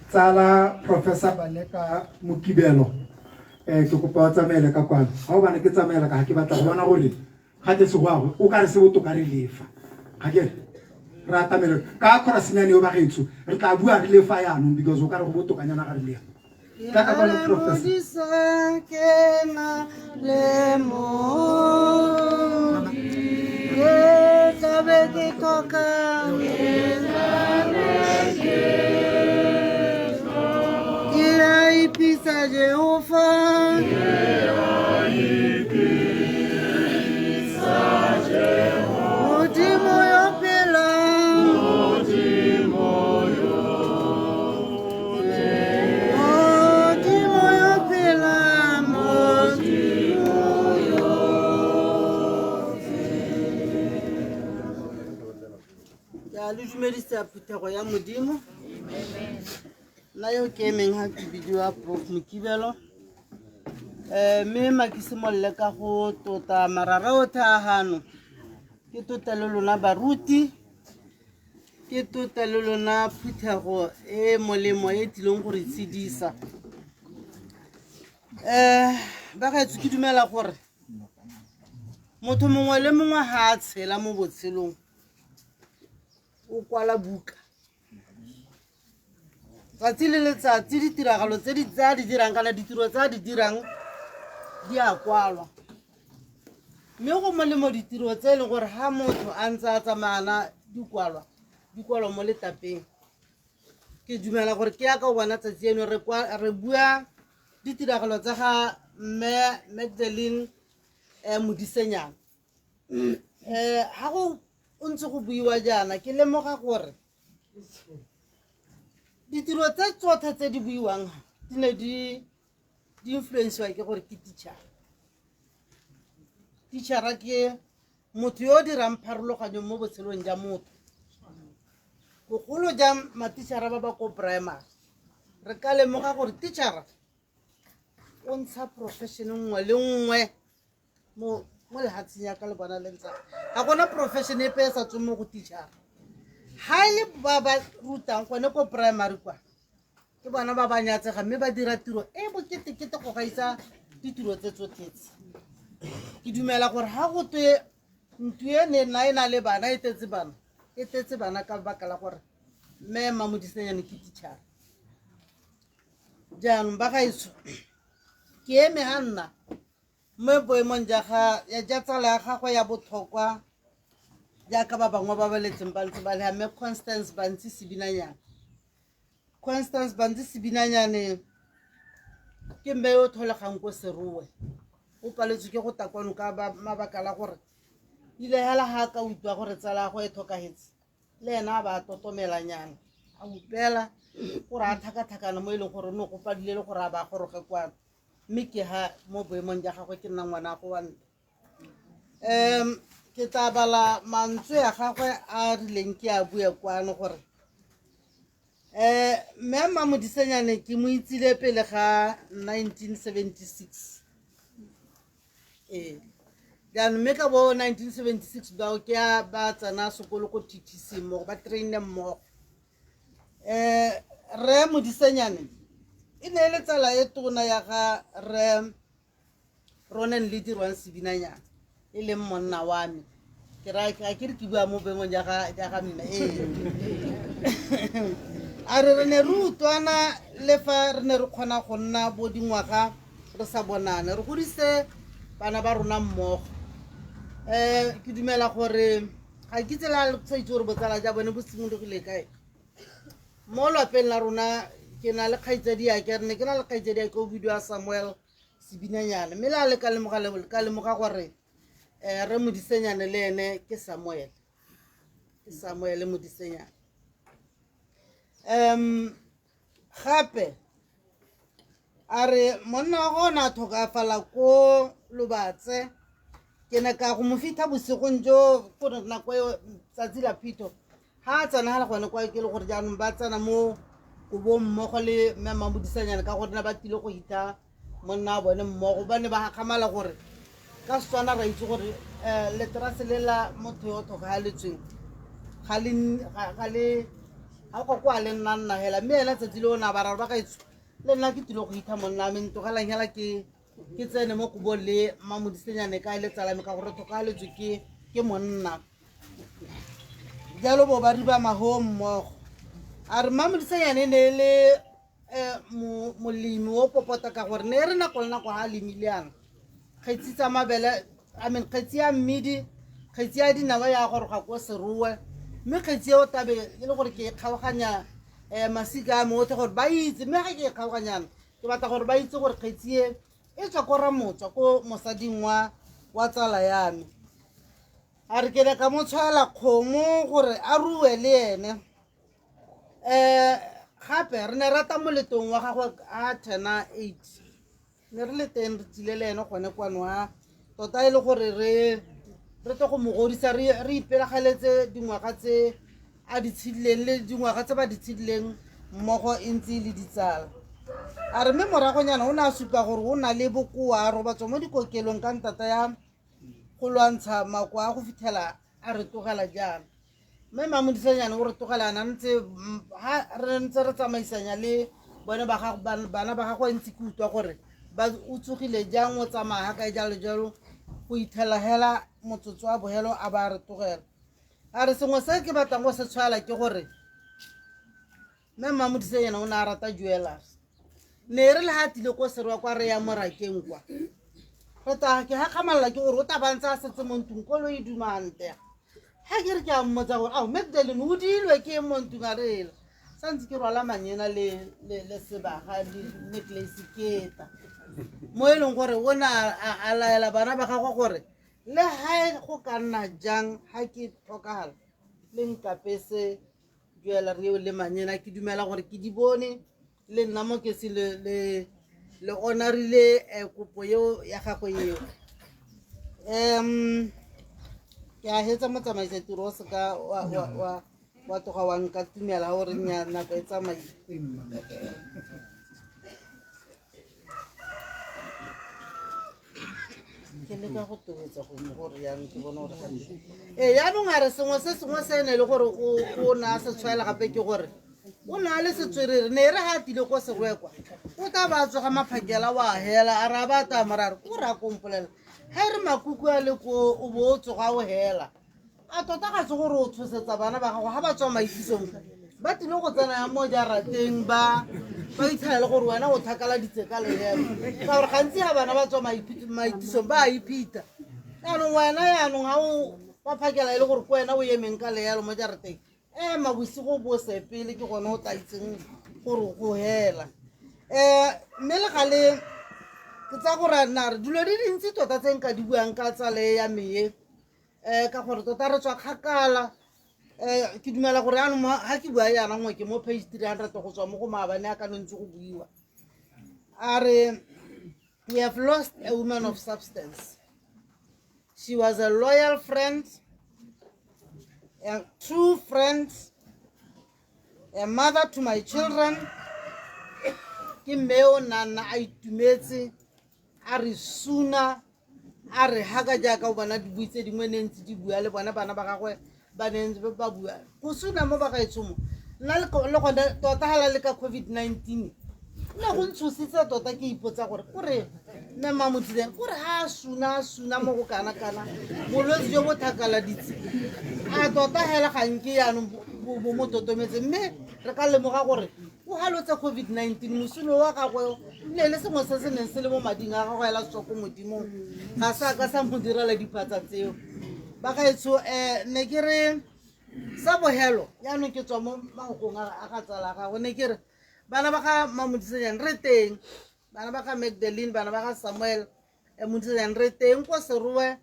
Tsala Professor Baleka Mokibelo. Ke kopa o tsamaele ka kwano. Ga o bane ke tsamaela ka ga ke batla go bona gore gate se goago o ka re se botoka re lefa. Ga ke re re atamele ka kgora senyane yo bagaetsho re tla bua re lefa yaanong because o ka re go botokanyana ga re lefa. Tla ka kwano Professor. Modisa ke na le mo. Ke tlabe ke tlhoka. Ke a ipitsa Jehova. Modimo yo phelang. Modimo yo phelang. Modimo yo. Ke a le dumedisa phuthego ya Modimo. Nna yo ke emeng ga ke bidiwa Prof Mokibelo. Mme ma ke simolole ka go tota marara otlhe a gano. Ke tota le lona baruti, ke tota le lona phuthego e molemo e tlileng go re tshedisa. Bagaetsho ke dumela gore motho mongwe le mongwe ga a tshela mo botshelong o kwala buka. Tsatsi le letsatsi ditiragalo tse di tsa di dirang kana ditiro tsa di dirang di a kwalwa. Mme go molemo ditiro tse e leng gore ga motho a ntse a tsamayana di kwalwa, di kwalwa mo letlapeng. Ke dumela gore ke yaka o bona tsatsi eno re re bua ditiragalo tsa ga mme Magdalene Modisenyana. Ga go o ntse go buiwa jaana ke lemoga gore ditiro tse tsotlhe tse di buiwang di ne di influenciwa ke gore ke teacher. Teacher ke motho yo o dirang pharologanyo mo botshelong jwa motho. Bogolo jang matichara ba ba ko primary. Re ka lemoga gore teacher o ntsha profession nngwe le nngwe mo lefatsheng ya ka le bona le ntsa. Ga gona profession epe e sa tsweng mo go teacher. Ha e le ba ba rutang gone ko primary kwa, Ke bona ba ba nyatsega mme ba dira tiro e boketekete go gaisa ditiro tse tsotlhetse. Ke dumela gore ga go twe ntlo e ne nna e na le bana e tetse bana, e tetse bana ka baka la gore mme Mmamodisenyane ke teacher. Jaanong ba gaetsho, ke eme ga nna mo boemong ja ga ja tsala ya gagwe ya botlhokwa jaaka ba bangwe ba ba letseng ba ntse ba le mme Constance Bantsi Sebinanyane. Constance Bantsi Sebinanyane ke mme yo o tlholegang ko Serowe. O paletswe ke go ta kwano ka mabaka la gore ile hela ga ka utlwa gore tsala ya gagwe e tlhokagetse, le ena a ba a totomelanyana a upela gore a tlhakatlhakana mo e leng gore o ne go padile le gore a ba goroge kwano, mme ke ha mo boemong ja gagwe ke nna ngwana go wa ntlo. Ke tla bala mantswe a gagwe a rileng ke a bue kwano gore mme Mmamodisenyane ke mo itsile pele ga 1976. Ee, jaanong mme ka bo 1976 bao ke a ba tsena sekolo ko TTC mmogo, ba traine mmogo. Rre Modisenyane e ne e le tsala e tona ya ga Rre Ronan le dirwang Sebinanyana, e leng monna wa me. Ke raya ga ke re ke bua mo boemong ja ga mme. Ee, a re re ne re utlwana le fa re ne re kgona go nna bo dingwaga re sa bonane, re godise bana ba rona mmogo. Ke dumela gore ga ke itse la sa itse gore botsala ja bone bo simologile kae. Mo lwapeng la rona ke na le kgaitsadi yake, re ne ke na le kgaitsadi yake o bidiwa Samuel Sebinanyane, mme le a le ka lemoga gore Rre Modisenyane le ene ke Samuel, ke Samuel Modisenyane. Gape a re monna wa gona a tlhokafala ko Lobatse, ke ne ka go mo fitlha bosigong jo gore nako eo tsatsi la phitho ga a tsena gala gone kwa ke le gore jaanong ba tsena mo kobong mmogo le mme Mmamodisanyane ka gore ne ba tlile go hitha monna wa bone mmogo. Ba ne ba gakgamala gore ka Setswana ra itse gore leterase le la motho yo o tlhokagaletsweng ga le ga go kwa le nna nna hela, mme ena tsatsi le o ne a ba raro ba gaetsho le nna ke tlile go hitha monna me, ntlogelang hela ke tsene mo kobong le Mmamodisenyane ka e le tsala me ka gore tlhokagaletswe ke monna. Jalo bo ba riba maho mmogo. A re Mmamodisenyane ne e le molemi o popota ka gore ne re nako le nako ga a lemile yana kgetsi tsa mabele, I mean kgetsi ya mmidi, kgetsi ya dinawa ya goroga ko Serowe, mme kgetsi eo tabe e le gore ke e kgaoganya masika a me otlhe gore ba itse, mme ga ke e kgaoganyana ke batla gore ba itse gore kgetsi e e tswa ko Ramotswa ko mosading wa tsala ya me. A re ke ne ka mo tshwaela kgomo gore a rue le ene. Gape re ne rata moletong wa gagwe a turna 8, ne re le teng re tsile le ene gone kwano ha tota e le gore re tle go mo godisa, re ipelagaletse dingwaga tse a di tshedileng le dingwaga tse ba di tshedileng mmogo e ntse e le ditsala. A re mme moragonyana o ne a supa gore o na le bokoa, a robatswa mo dikokelong ka ntata ya go lwantsha makoa a go fitlhela a re tlogela jaana. Mme Mmamodisenyane o re tlogela ana ntse ha re ntse re tsamaisanya le bone ba gago, bana ba gagwe ntse ke utlwa gore ba o tsogile jang, o tsamaya ga kae jalo jalo, go ithela hela motsotso wa bohelo a ba re tlogela. A re sengwe se ke batlang go se tshwaela ke gore mme Mmamodisenyane o ne a rata jewelers, ne re le ha tlile ko Serowa kwa re ya morakeng kwa re tla ke gakgamalela ke gore o tla ba ntse a setse mo ntlong koloi e dumante. Ga ke re ke a mmotsa gore ao Magdalene o diilwe ke eng mo ntlong, a re ela santse ke rwala manyena le sebaga le necklace ke eta mo e leng gore o ne a laela bana ba gagwe gore le ga go ka nna jang ga ke tlhokagala le nkapese jewellery eo le manyena. Ke dumela gore ke di bone le nna mo ke se le honorile kopo eo ya gagwe eo. Ke a hetsa motsamaisa tiro o seka wa tloga wa nka tumela gore nya nako e tsamaile. Ke leka go tobetsa gore jaanong ke bone gore gape. Ee, jaanong a re sengwe se sengwe se ne le gore o ne a se tshwaela gape ke gore O ne a le setswerere, ne e re ga a tile ko Serowe kwa, o tla ba a tsoga maphakela wa hela, a re a ba a taya morare, ko re a kompolela. Ga e re makuku a le ko, o bo o tsoga o hela. A tota ga se gore o tshosetsa bana ba gago ga ba tswa maitisong, ba tlile go tsena ya mo jarateng ba ba itlhaele gore wena o thakaladitse ka lehelo. Ka gore gantsi ga bana ba tswa maitisong ba a iphita. Jaanong wena yaanong ga o ba phakela e le gore ke wena o emeng ka lehelo mo jarateng, ema bosigo bo sepele ke gone o tla itseng gore go hela. Mme le gale ke tsa gore na re dilo di dintsi tota tse nka di buang ka tsale ya me e, ka gore tota re tswa kgakala. Ke dumela gore yaanong ga ke bua yana nngwe ke mo page 300 go tswa mo go maabane a ka ntse go buiwa. A re we have lost a woman of substance. She was a loyal friend, a true friend, a mother to my children. Ke mme o nna nna a itumetse, a re suna, a re haka jaaka o bona dibui tse dingwe ne ntse di bua le bona bana ba gagwe ba ne ntse ba bua. Go suna mo bagaetsho mo, nna le gone tota hala le ka COVID-19 nne go ntshositse tota, ke ipotsa gore kore mme Mmamotsile kore ha a suna a suna mo go kana-kana bolwetse jo bo thakaladitse a tota hela ga nke yaanong bo mo totometse, mme re ka lemoga gore o halotse COVID-19. Mosuno wa gagwe ne le sengwe se se neng se le mo mading a gagwe hela tswa ko modimong, ga sa ka sa mo direla diphatsa tseo. Bagaetsho, ne ke re sa bohelo yaanong ke tswa mo magokong a ga tsala gagwe, ne ke re bana ba ga Mamodisenyane re teng, bana ba ga Magdalene, bana ba ga Samuel Modisenyane re teng ko Serowe.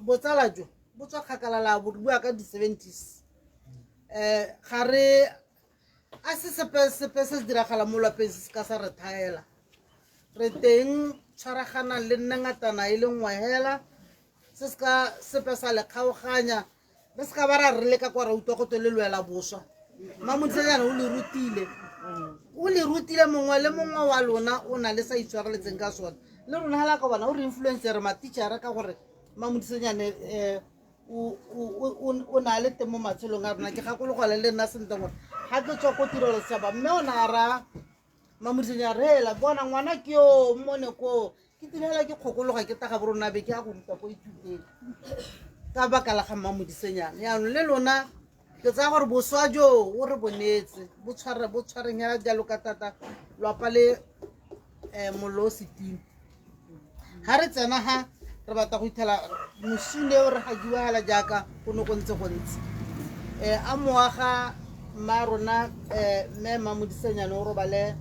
Botsala jo bo tswa kgakala la bo bua ka di-70s. Ga re a se sepe sepe se se diragala mo lwapeng se se ka sa re thaela, re teng tshwaraganang le nne ngatana e le nngwe hela, se se ka sepe sa le kgaoganya. Re se ka ba ra re leka kwa ra utlwa go twe le lwela boswa. Mamodisenyane o le rutile, o le rutile mongwe le mongwe wa lona o na le sa itshwareletseng ka sone. Le rona hela ka bona o re influence re ma-teachera ka gore Mamodisenyane o na le teng mo matshelong a rona. Ke gakologela le nna sentle gore ga ke tswa ko tirelo setšhaba, mme o ne a raya Mamodisenyane, re hela bona ngwana ke yo mmone koo, ke tirela ke kgokologa ke taga borona be ke ya go ruta ko ithuteng ka baka la ga Mmamodisenyane. Yaanong le lona ke tsaya gore boswa jo o re bonetse bo tshware bo tshwareng hela jalo ka tata lwapa le mollo o setimo. Ga re tsena ga re batla go ithela mosune o re gakiwa hela jaaka go ne go ntse go ntse. A moaga mma rona mme Mmamodisenyane o robale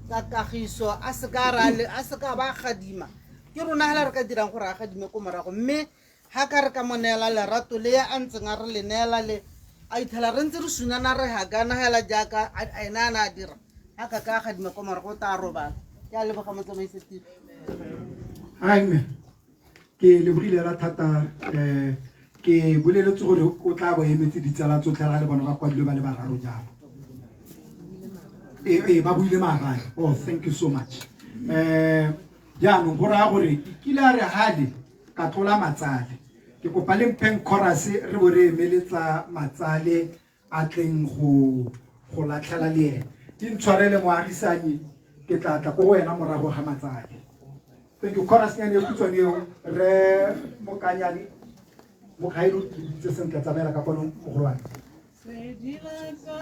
ka kagiso, a se ka a se ka ba gadima. Ke rona hela re ka dirang gore a gadime ko morago, mme ga ka re ka mo neela lerato le a ntseng a re le neela le a ithela re ntse re sunana re hakana hela jaaka ene a ne a dira, ga ka ka gadima ko morago o tla robala. Ke a leboga motsamaise tiro. Ai mme ke lebogile la thata. Ke boleletse gore o tla bo emetse ditsala tsotlhe ra le bona ba kwadilwe ba le bararo jalo. Ee, ba buile maabane. Oh, thank you so much. Jaanong go raya gore ke kile a re hale ka tlola matsale, ke kopa le mpheng chorus re bo re emeletsa matsale a tleng go go latlhela le ene. Ke ntshwarele moagisanyi, ke tla tla ko go wena morago ga matsale. Thank you. Chorus nyane e khutshwane eo re Mokanyane Mokgailo ke bitse sentle, tsamaela ka kwano mogolwane. Sedi la ka,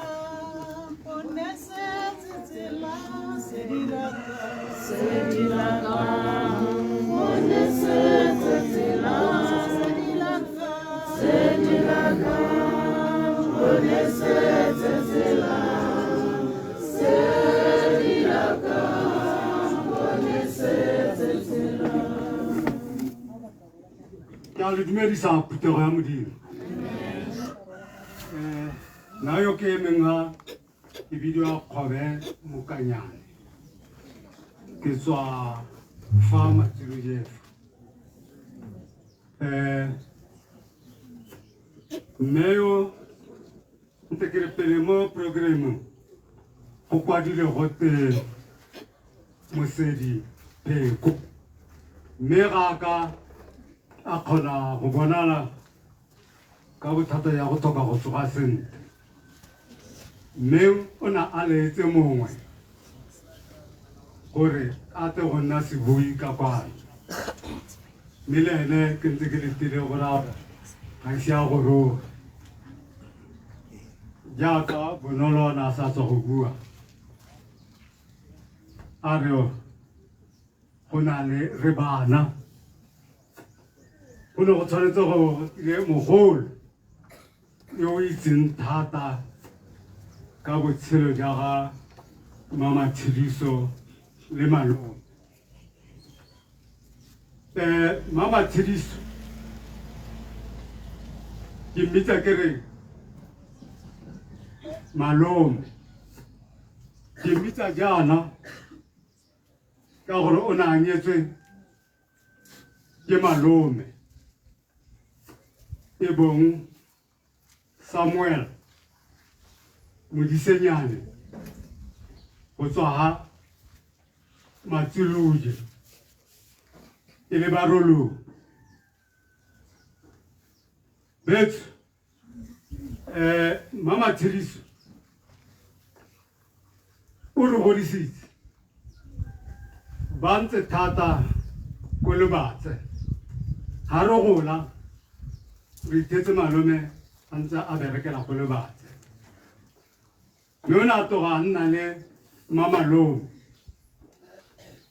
ponesetse tsela, sedi la ka, sedi la ka, ponesetse tsela, sedi la ka, sedi la ka, ponesetse tsela, sedi la ka, ponesetse tsela. Ke a le dumedisa phuthego ya Modimo. Nna yo ke emeng ga ke bidiwa Kgobe Mokanyane, ke tswa fa Matsilo Jeff. Mme yo ntse ke re pele mo programmeng go kwadile gote Mosedi Pheko, mme ga a ka a kgona go bonala ka bothata ya go tlhoka go tsoga sentle. Mme o ne a laetse mongwe gore a tle go nna sebui ka kwano. Mme le ene ke ntse ke letile gore a ga ise a goroge. Jaaka Bonolo a ne a sa tswa go bua, a re go na le re bana. Go ne go tshwanetse go tlile mogolo yo o itseng thata ka botshelo jwa ga Mama Tshediso le malome. Mama Tshediso ke mmitsa ke re malome, ke mmitsa jaana ka gore o ne a nyetswe ke malome e bong Samuel Modisenyane go tswa ga Matsiluje e le Barolong. Betso Mama Tshediso o re godisitse ba ntse thata ko Lobatse. Ha re gola re ithetse malome a ntse a berekela ko Lobatse, mme o ne a tloga a nna le mamalome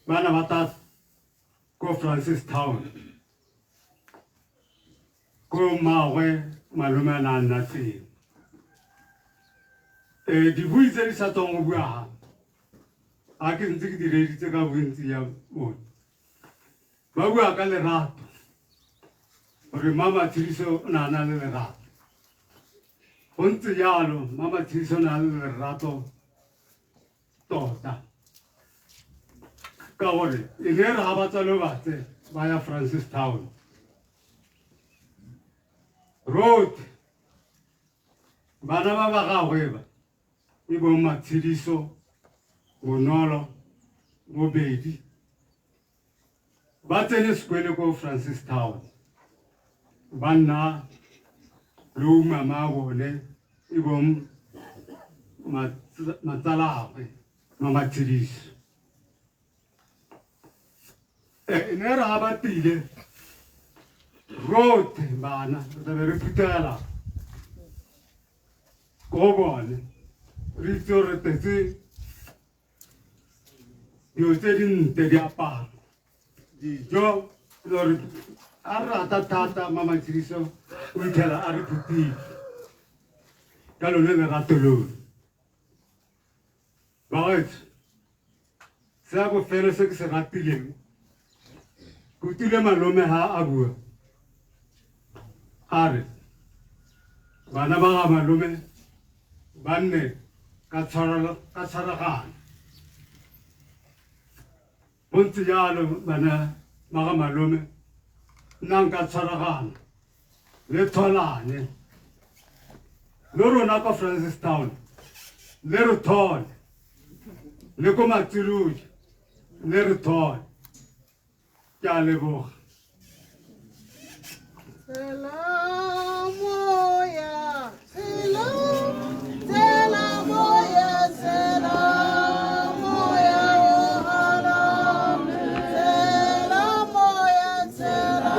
ba ne ba tla ko Francistown ko mmaagwe malome a ne a nna teng. Dibui tse di sa tswang go bua ga a ke ntse ke di reeditse ka bontsi ya bone, ba bua ka lerato, gore Mama Tshediso o ne a na le lerato. Go ntse jalo, Mama Tshediso o ne a le lerato tota, ka gore e ne re ga ba tswa Lobatse ba ya Francistown road, bana ba ba gagwe ba e bong Matshediso, Bonolo, Bobedi ba tsene sekolo ko Francistown, ba nna le mama bone e bong matsalagwe Mamatshediso. E ne re ga ba tile rotlhe bana re tlabe re phuthela ko bone, re itse gore re tetse dilo tse dintle, diaparo, dijo, gore a re rata thata. Mama Tshediso o itlhela a re phuthile ka lone lerato lone. Bagaetsho, se ya bofelo se ke se ratileng, ke utlwile malome ha a bua a re bana ba ga malome ba nne ka tshwaragano. Go ntse jalo, bana ba ga malome, nnang ka tshwaragano le tholane le rona kwa Francistown, le re thole le ko Matsiloje, le re thole. Ke a leboga. Tsela moya, tsela, tsela moya, tsela moya, o halale. Tsela moya, tsela,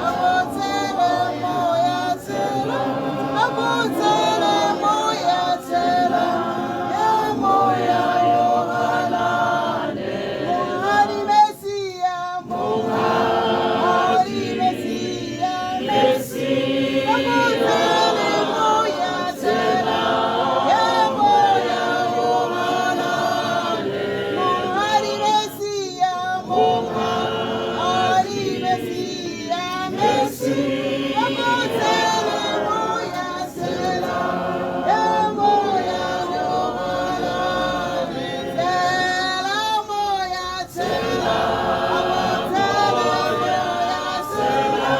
ako tsela moya, tsela, ako tsela moya, tsela, ya moya o halale. Monghadi Mesia, Monghadi Mesia, Mesia. Ako tsela moya, tsela, ya moya o halale. Monghadi Mesia, Monghadi Mesia, Mesia. Ako tsela moya, tsela, ya moya o halale. Tsela moya, tsela, ako tsela moya, tsela,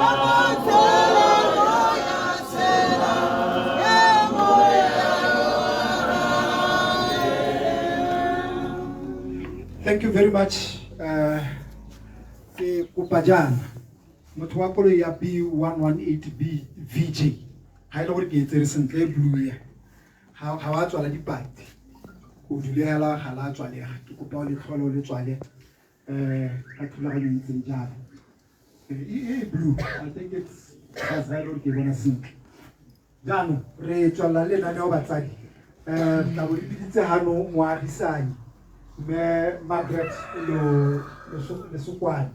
ako tsela moya, tsela, ya moya o halale. Thank you very much. Ke kopa jaana motho wa koloi ya B118B VJ, ga e le gore ke e tsere sentle, e blue ya Ga wa tswala dipati, o dule hela ga la tswalega. Ke kopa o le tlhole o le tswale ka thulaganyo e ntseng jalo. E blue, I think it's Gazelle, ke bona sentle. Jaanong re tswelela le lenaneo batsadi. Tla bo re biditse gano moagisani mme Margaret Lesokwane.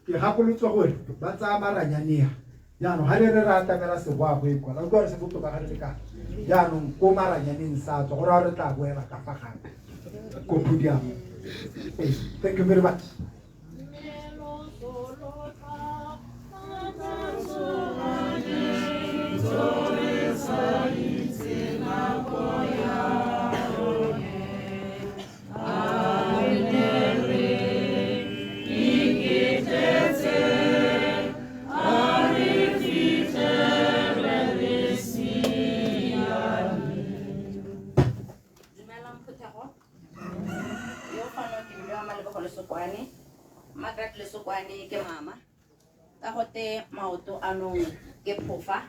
Ke gakolotswe gore ba tsaya maranyanea. Jaanong ga re re re atamela segoago kwa la utlwa re se botoka ga re le ka jaanong ko maranyaneng sa tswa go raya re tla boela ka fa gape ko podium. Thank you very much. Margaret Lesokwane ke mama ka gote maoto anong ke phofa.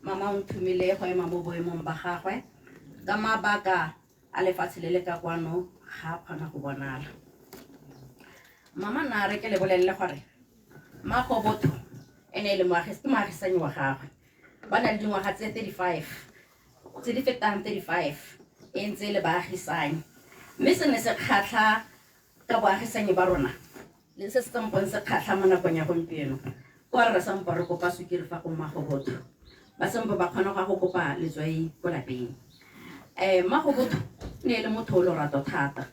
Mama o nthumile go ema mo boemong ba gagwe ka mabaka a lefatshe le le ka kwano ga a kgona go bonala. Mama na re ke le bolelele gore Mmago Botho ene e le ke moagisanyi wa gagwe, ba na le dingwaga tse 35 tse di fetang 35 e ntse e le baagisanyi, mme se ne se kgatlha ka boagisanyi ba rona le se se sampong se kgatlha mo nakong ya gompieno ko re sampo re kopa sukiri fa go Mmago Botho, ba sampo ba kgona go ya go kopa letswai ko lapeng. Mmago Botho ne e le motho o lorato thata.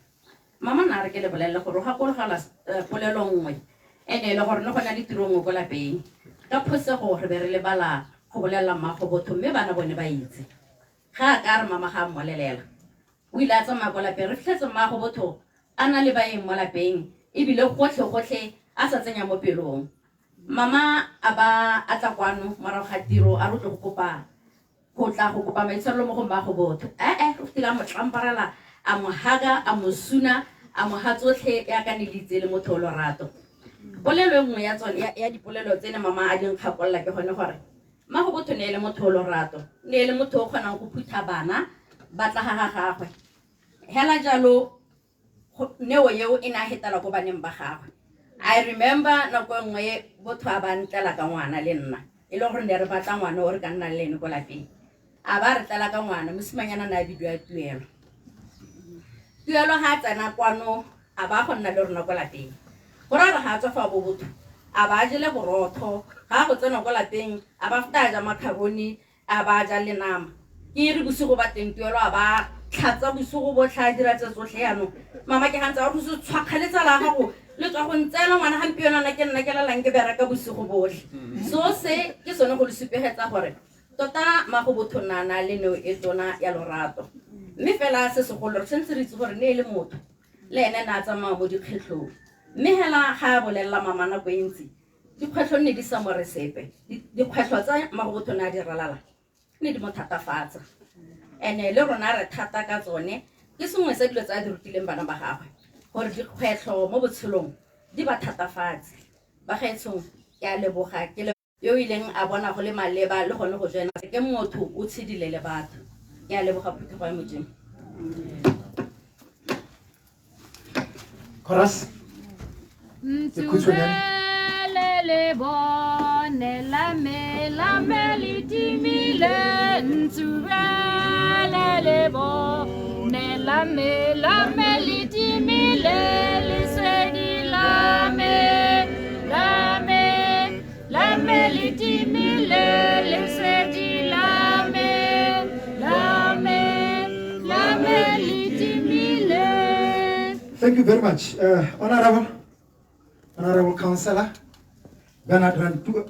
Mama na re ke le bolelele gore o gakologelwa polelo nngwe e ne e le gore ne go na le tiro nngwe ko lapeng, ka phosego re be re lebala go bolelela Mmago Botho, mme bana bone ba itse. Ga a ka re mama ga a mmolelela, o ile a tsamaya ko lapeng, re fitlhetse Mmago Botho a na le baeng mo lapeng ebile gotlhe-gotlhe a sa tsenya mo pelong. Mama a ba a tla kwano morago ga tiro a re o tlo go kopa go tla go kopa maitshwarelo mo go Mmago Botho. O fetile a mo tlamparela, a mo haga, a mo suna, a mo ha tsotlhe yaka ne le itse le motho o lorato. Polelo e nngwe ya tsone ya dipolelo tse ne mama a di nkgakolola ke gone gore Mmago Botho ne e le motho o lorato, ne e le motho o kgonang go phutha bana ba tla ga gagwe. Hela jalo neo eo e ne a hetela ko baneng ba gagwe. I remember nako e nngwe botho a ba ntlela ka ngwana le nna, e le gore ne re batla ngwana o re ka nnang le ene ko lapeng. A ba re tlela ka ngwana, mosimanyana ne a bidiwa Tuelo. Tuelo ga a tsena kwano a ba go nna le rona ko lapeng. Go raya gore ga a tswa fa bo botho, a ba jele borotho, ga a go tsena ko lapeng a ba feta a ja macaroni, a ba ja le nama. Ke re bosigo ba teng Tuelo a ba tlhatsa bosigo botlhe a dira tse tsotlhe jaanong. Mama ke gantse a go se tshwakgale tsala ya gago le tswa go ntseela ngwana gampieno nna ke nna ke lelang ke bereka bosigo botlhe. So se ke sone go le supegetsa gore tota Mmago Botho nna na le neo e tona ya lorato. Mme fela se segolo re tshwanetse re itse gore ne e le motho le ene ne a tsamaya mo dikgwetlhong. Mme hela ga a bolelela mama nako e ntsi dikgwetlho nne di sa mo re sepe. Dikgwetlho tsa Mmago Botho ne a di ralala ne di mo thatafatsa, ene le rona re thata ka tsone. Ke sengwe sa dilo tse a di rutileng bana ba gagwe gore dikgwetlho mo botshelong di ba thatafatse. Bagaetshong ke a leboga ke le yo ileng a bona go le maleba le gone go joina ke motho o tshedile le batho. Ke a leboga phuthego ya Modimo. Chorus. Ntsubele le bone la me la me le timile, ntsubele le bone la me la me le timile, lesedi la me la me la me le timile, lesedi la me la me la me le timile. Thank you very much. Honorable Councillor Bernard Rantu.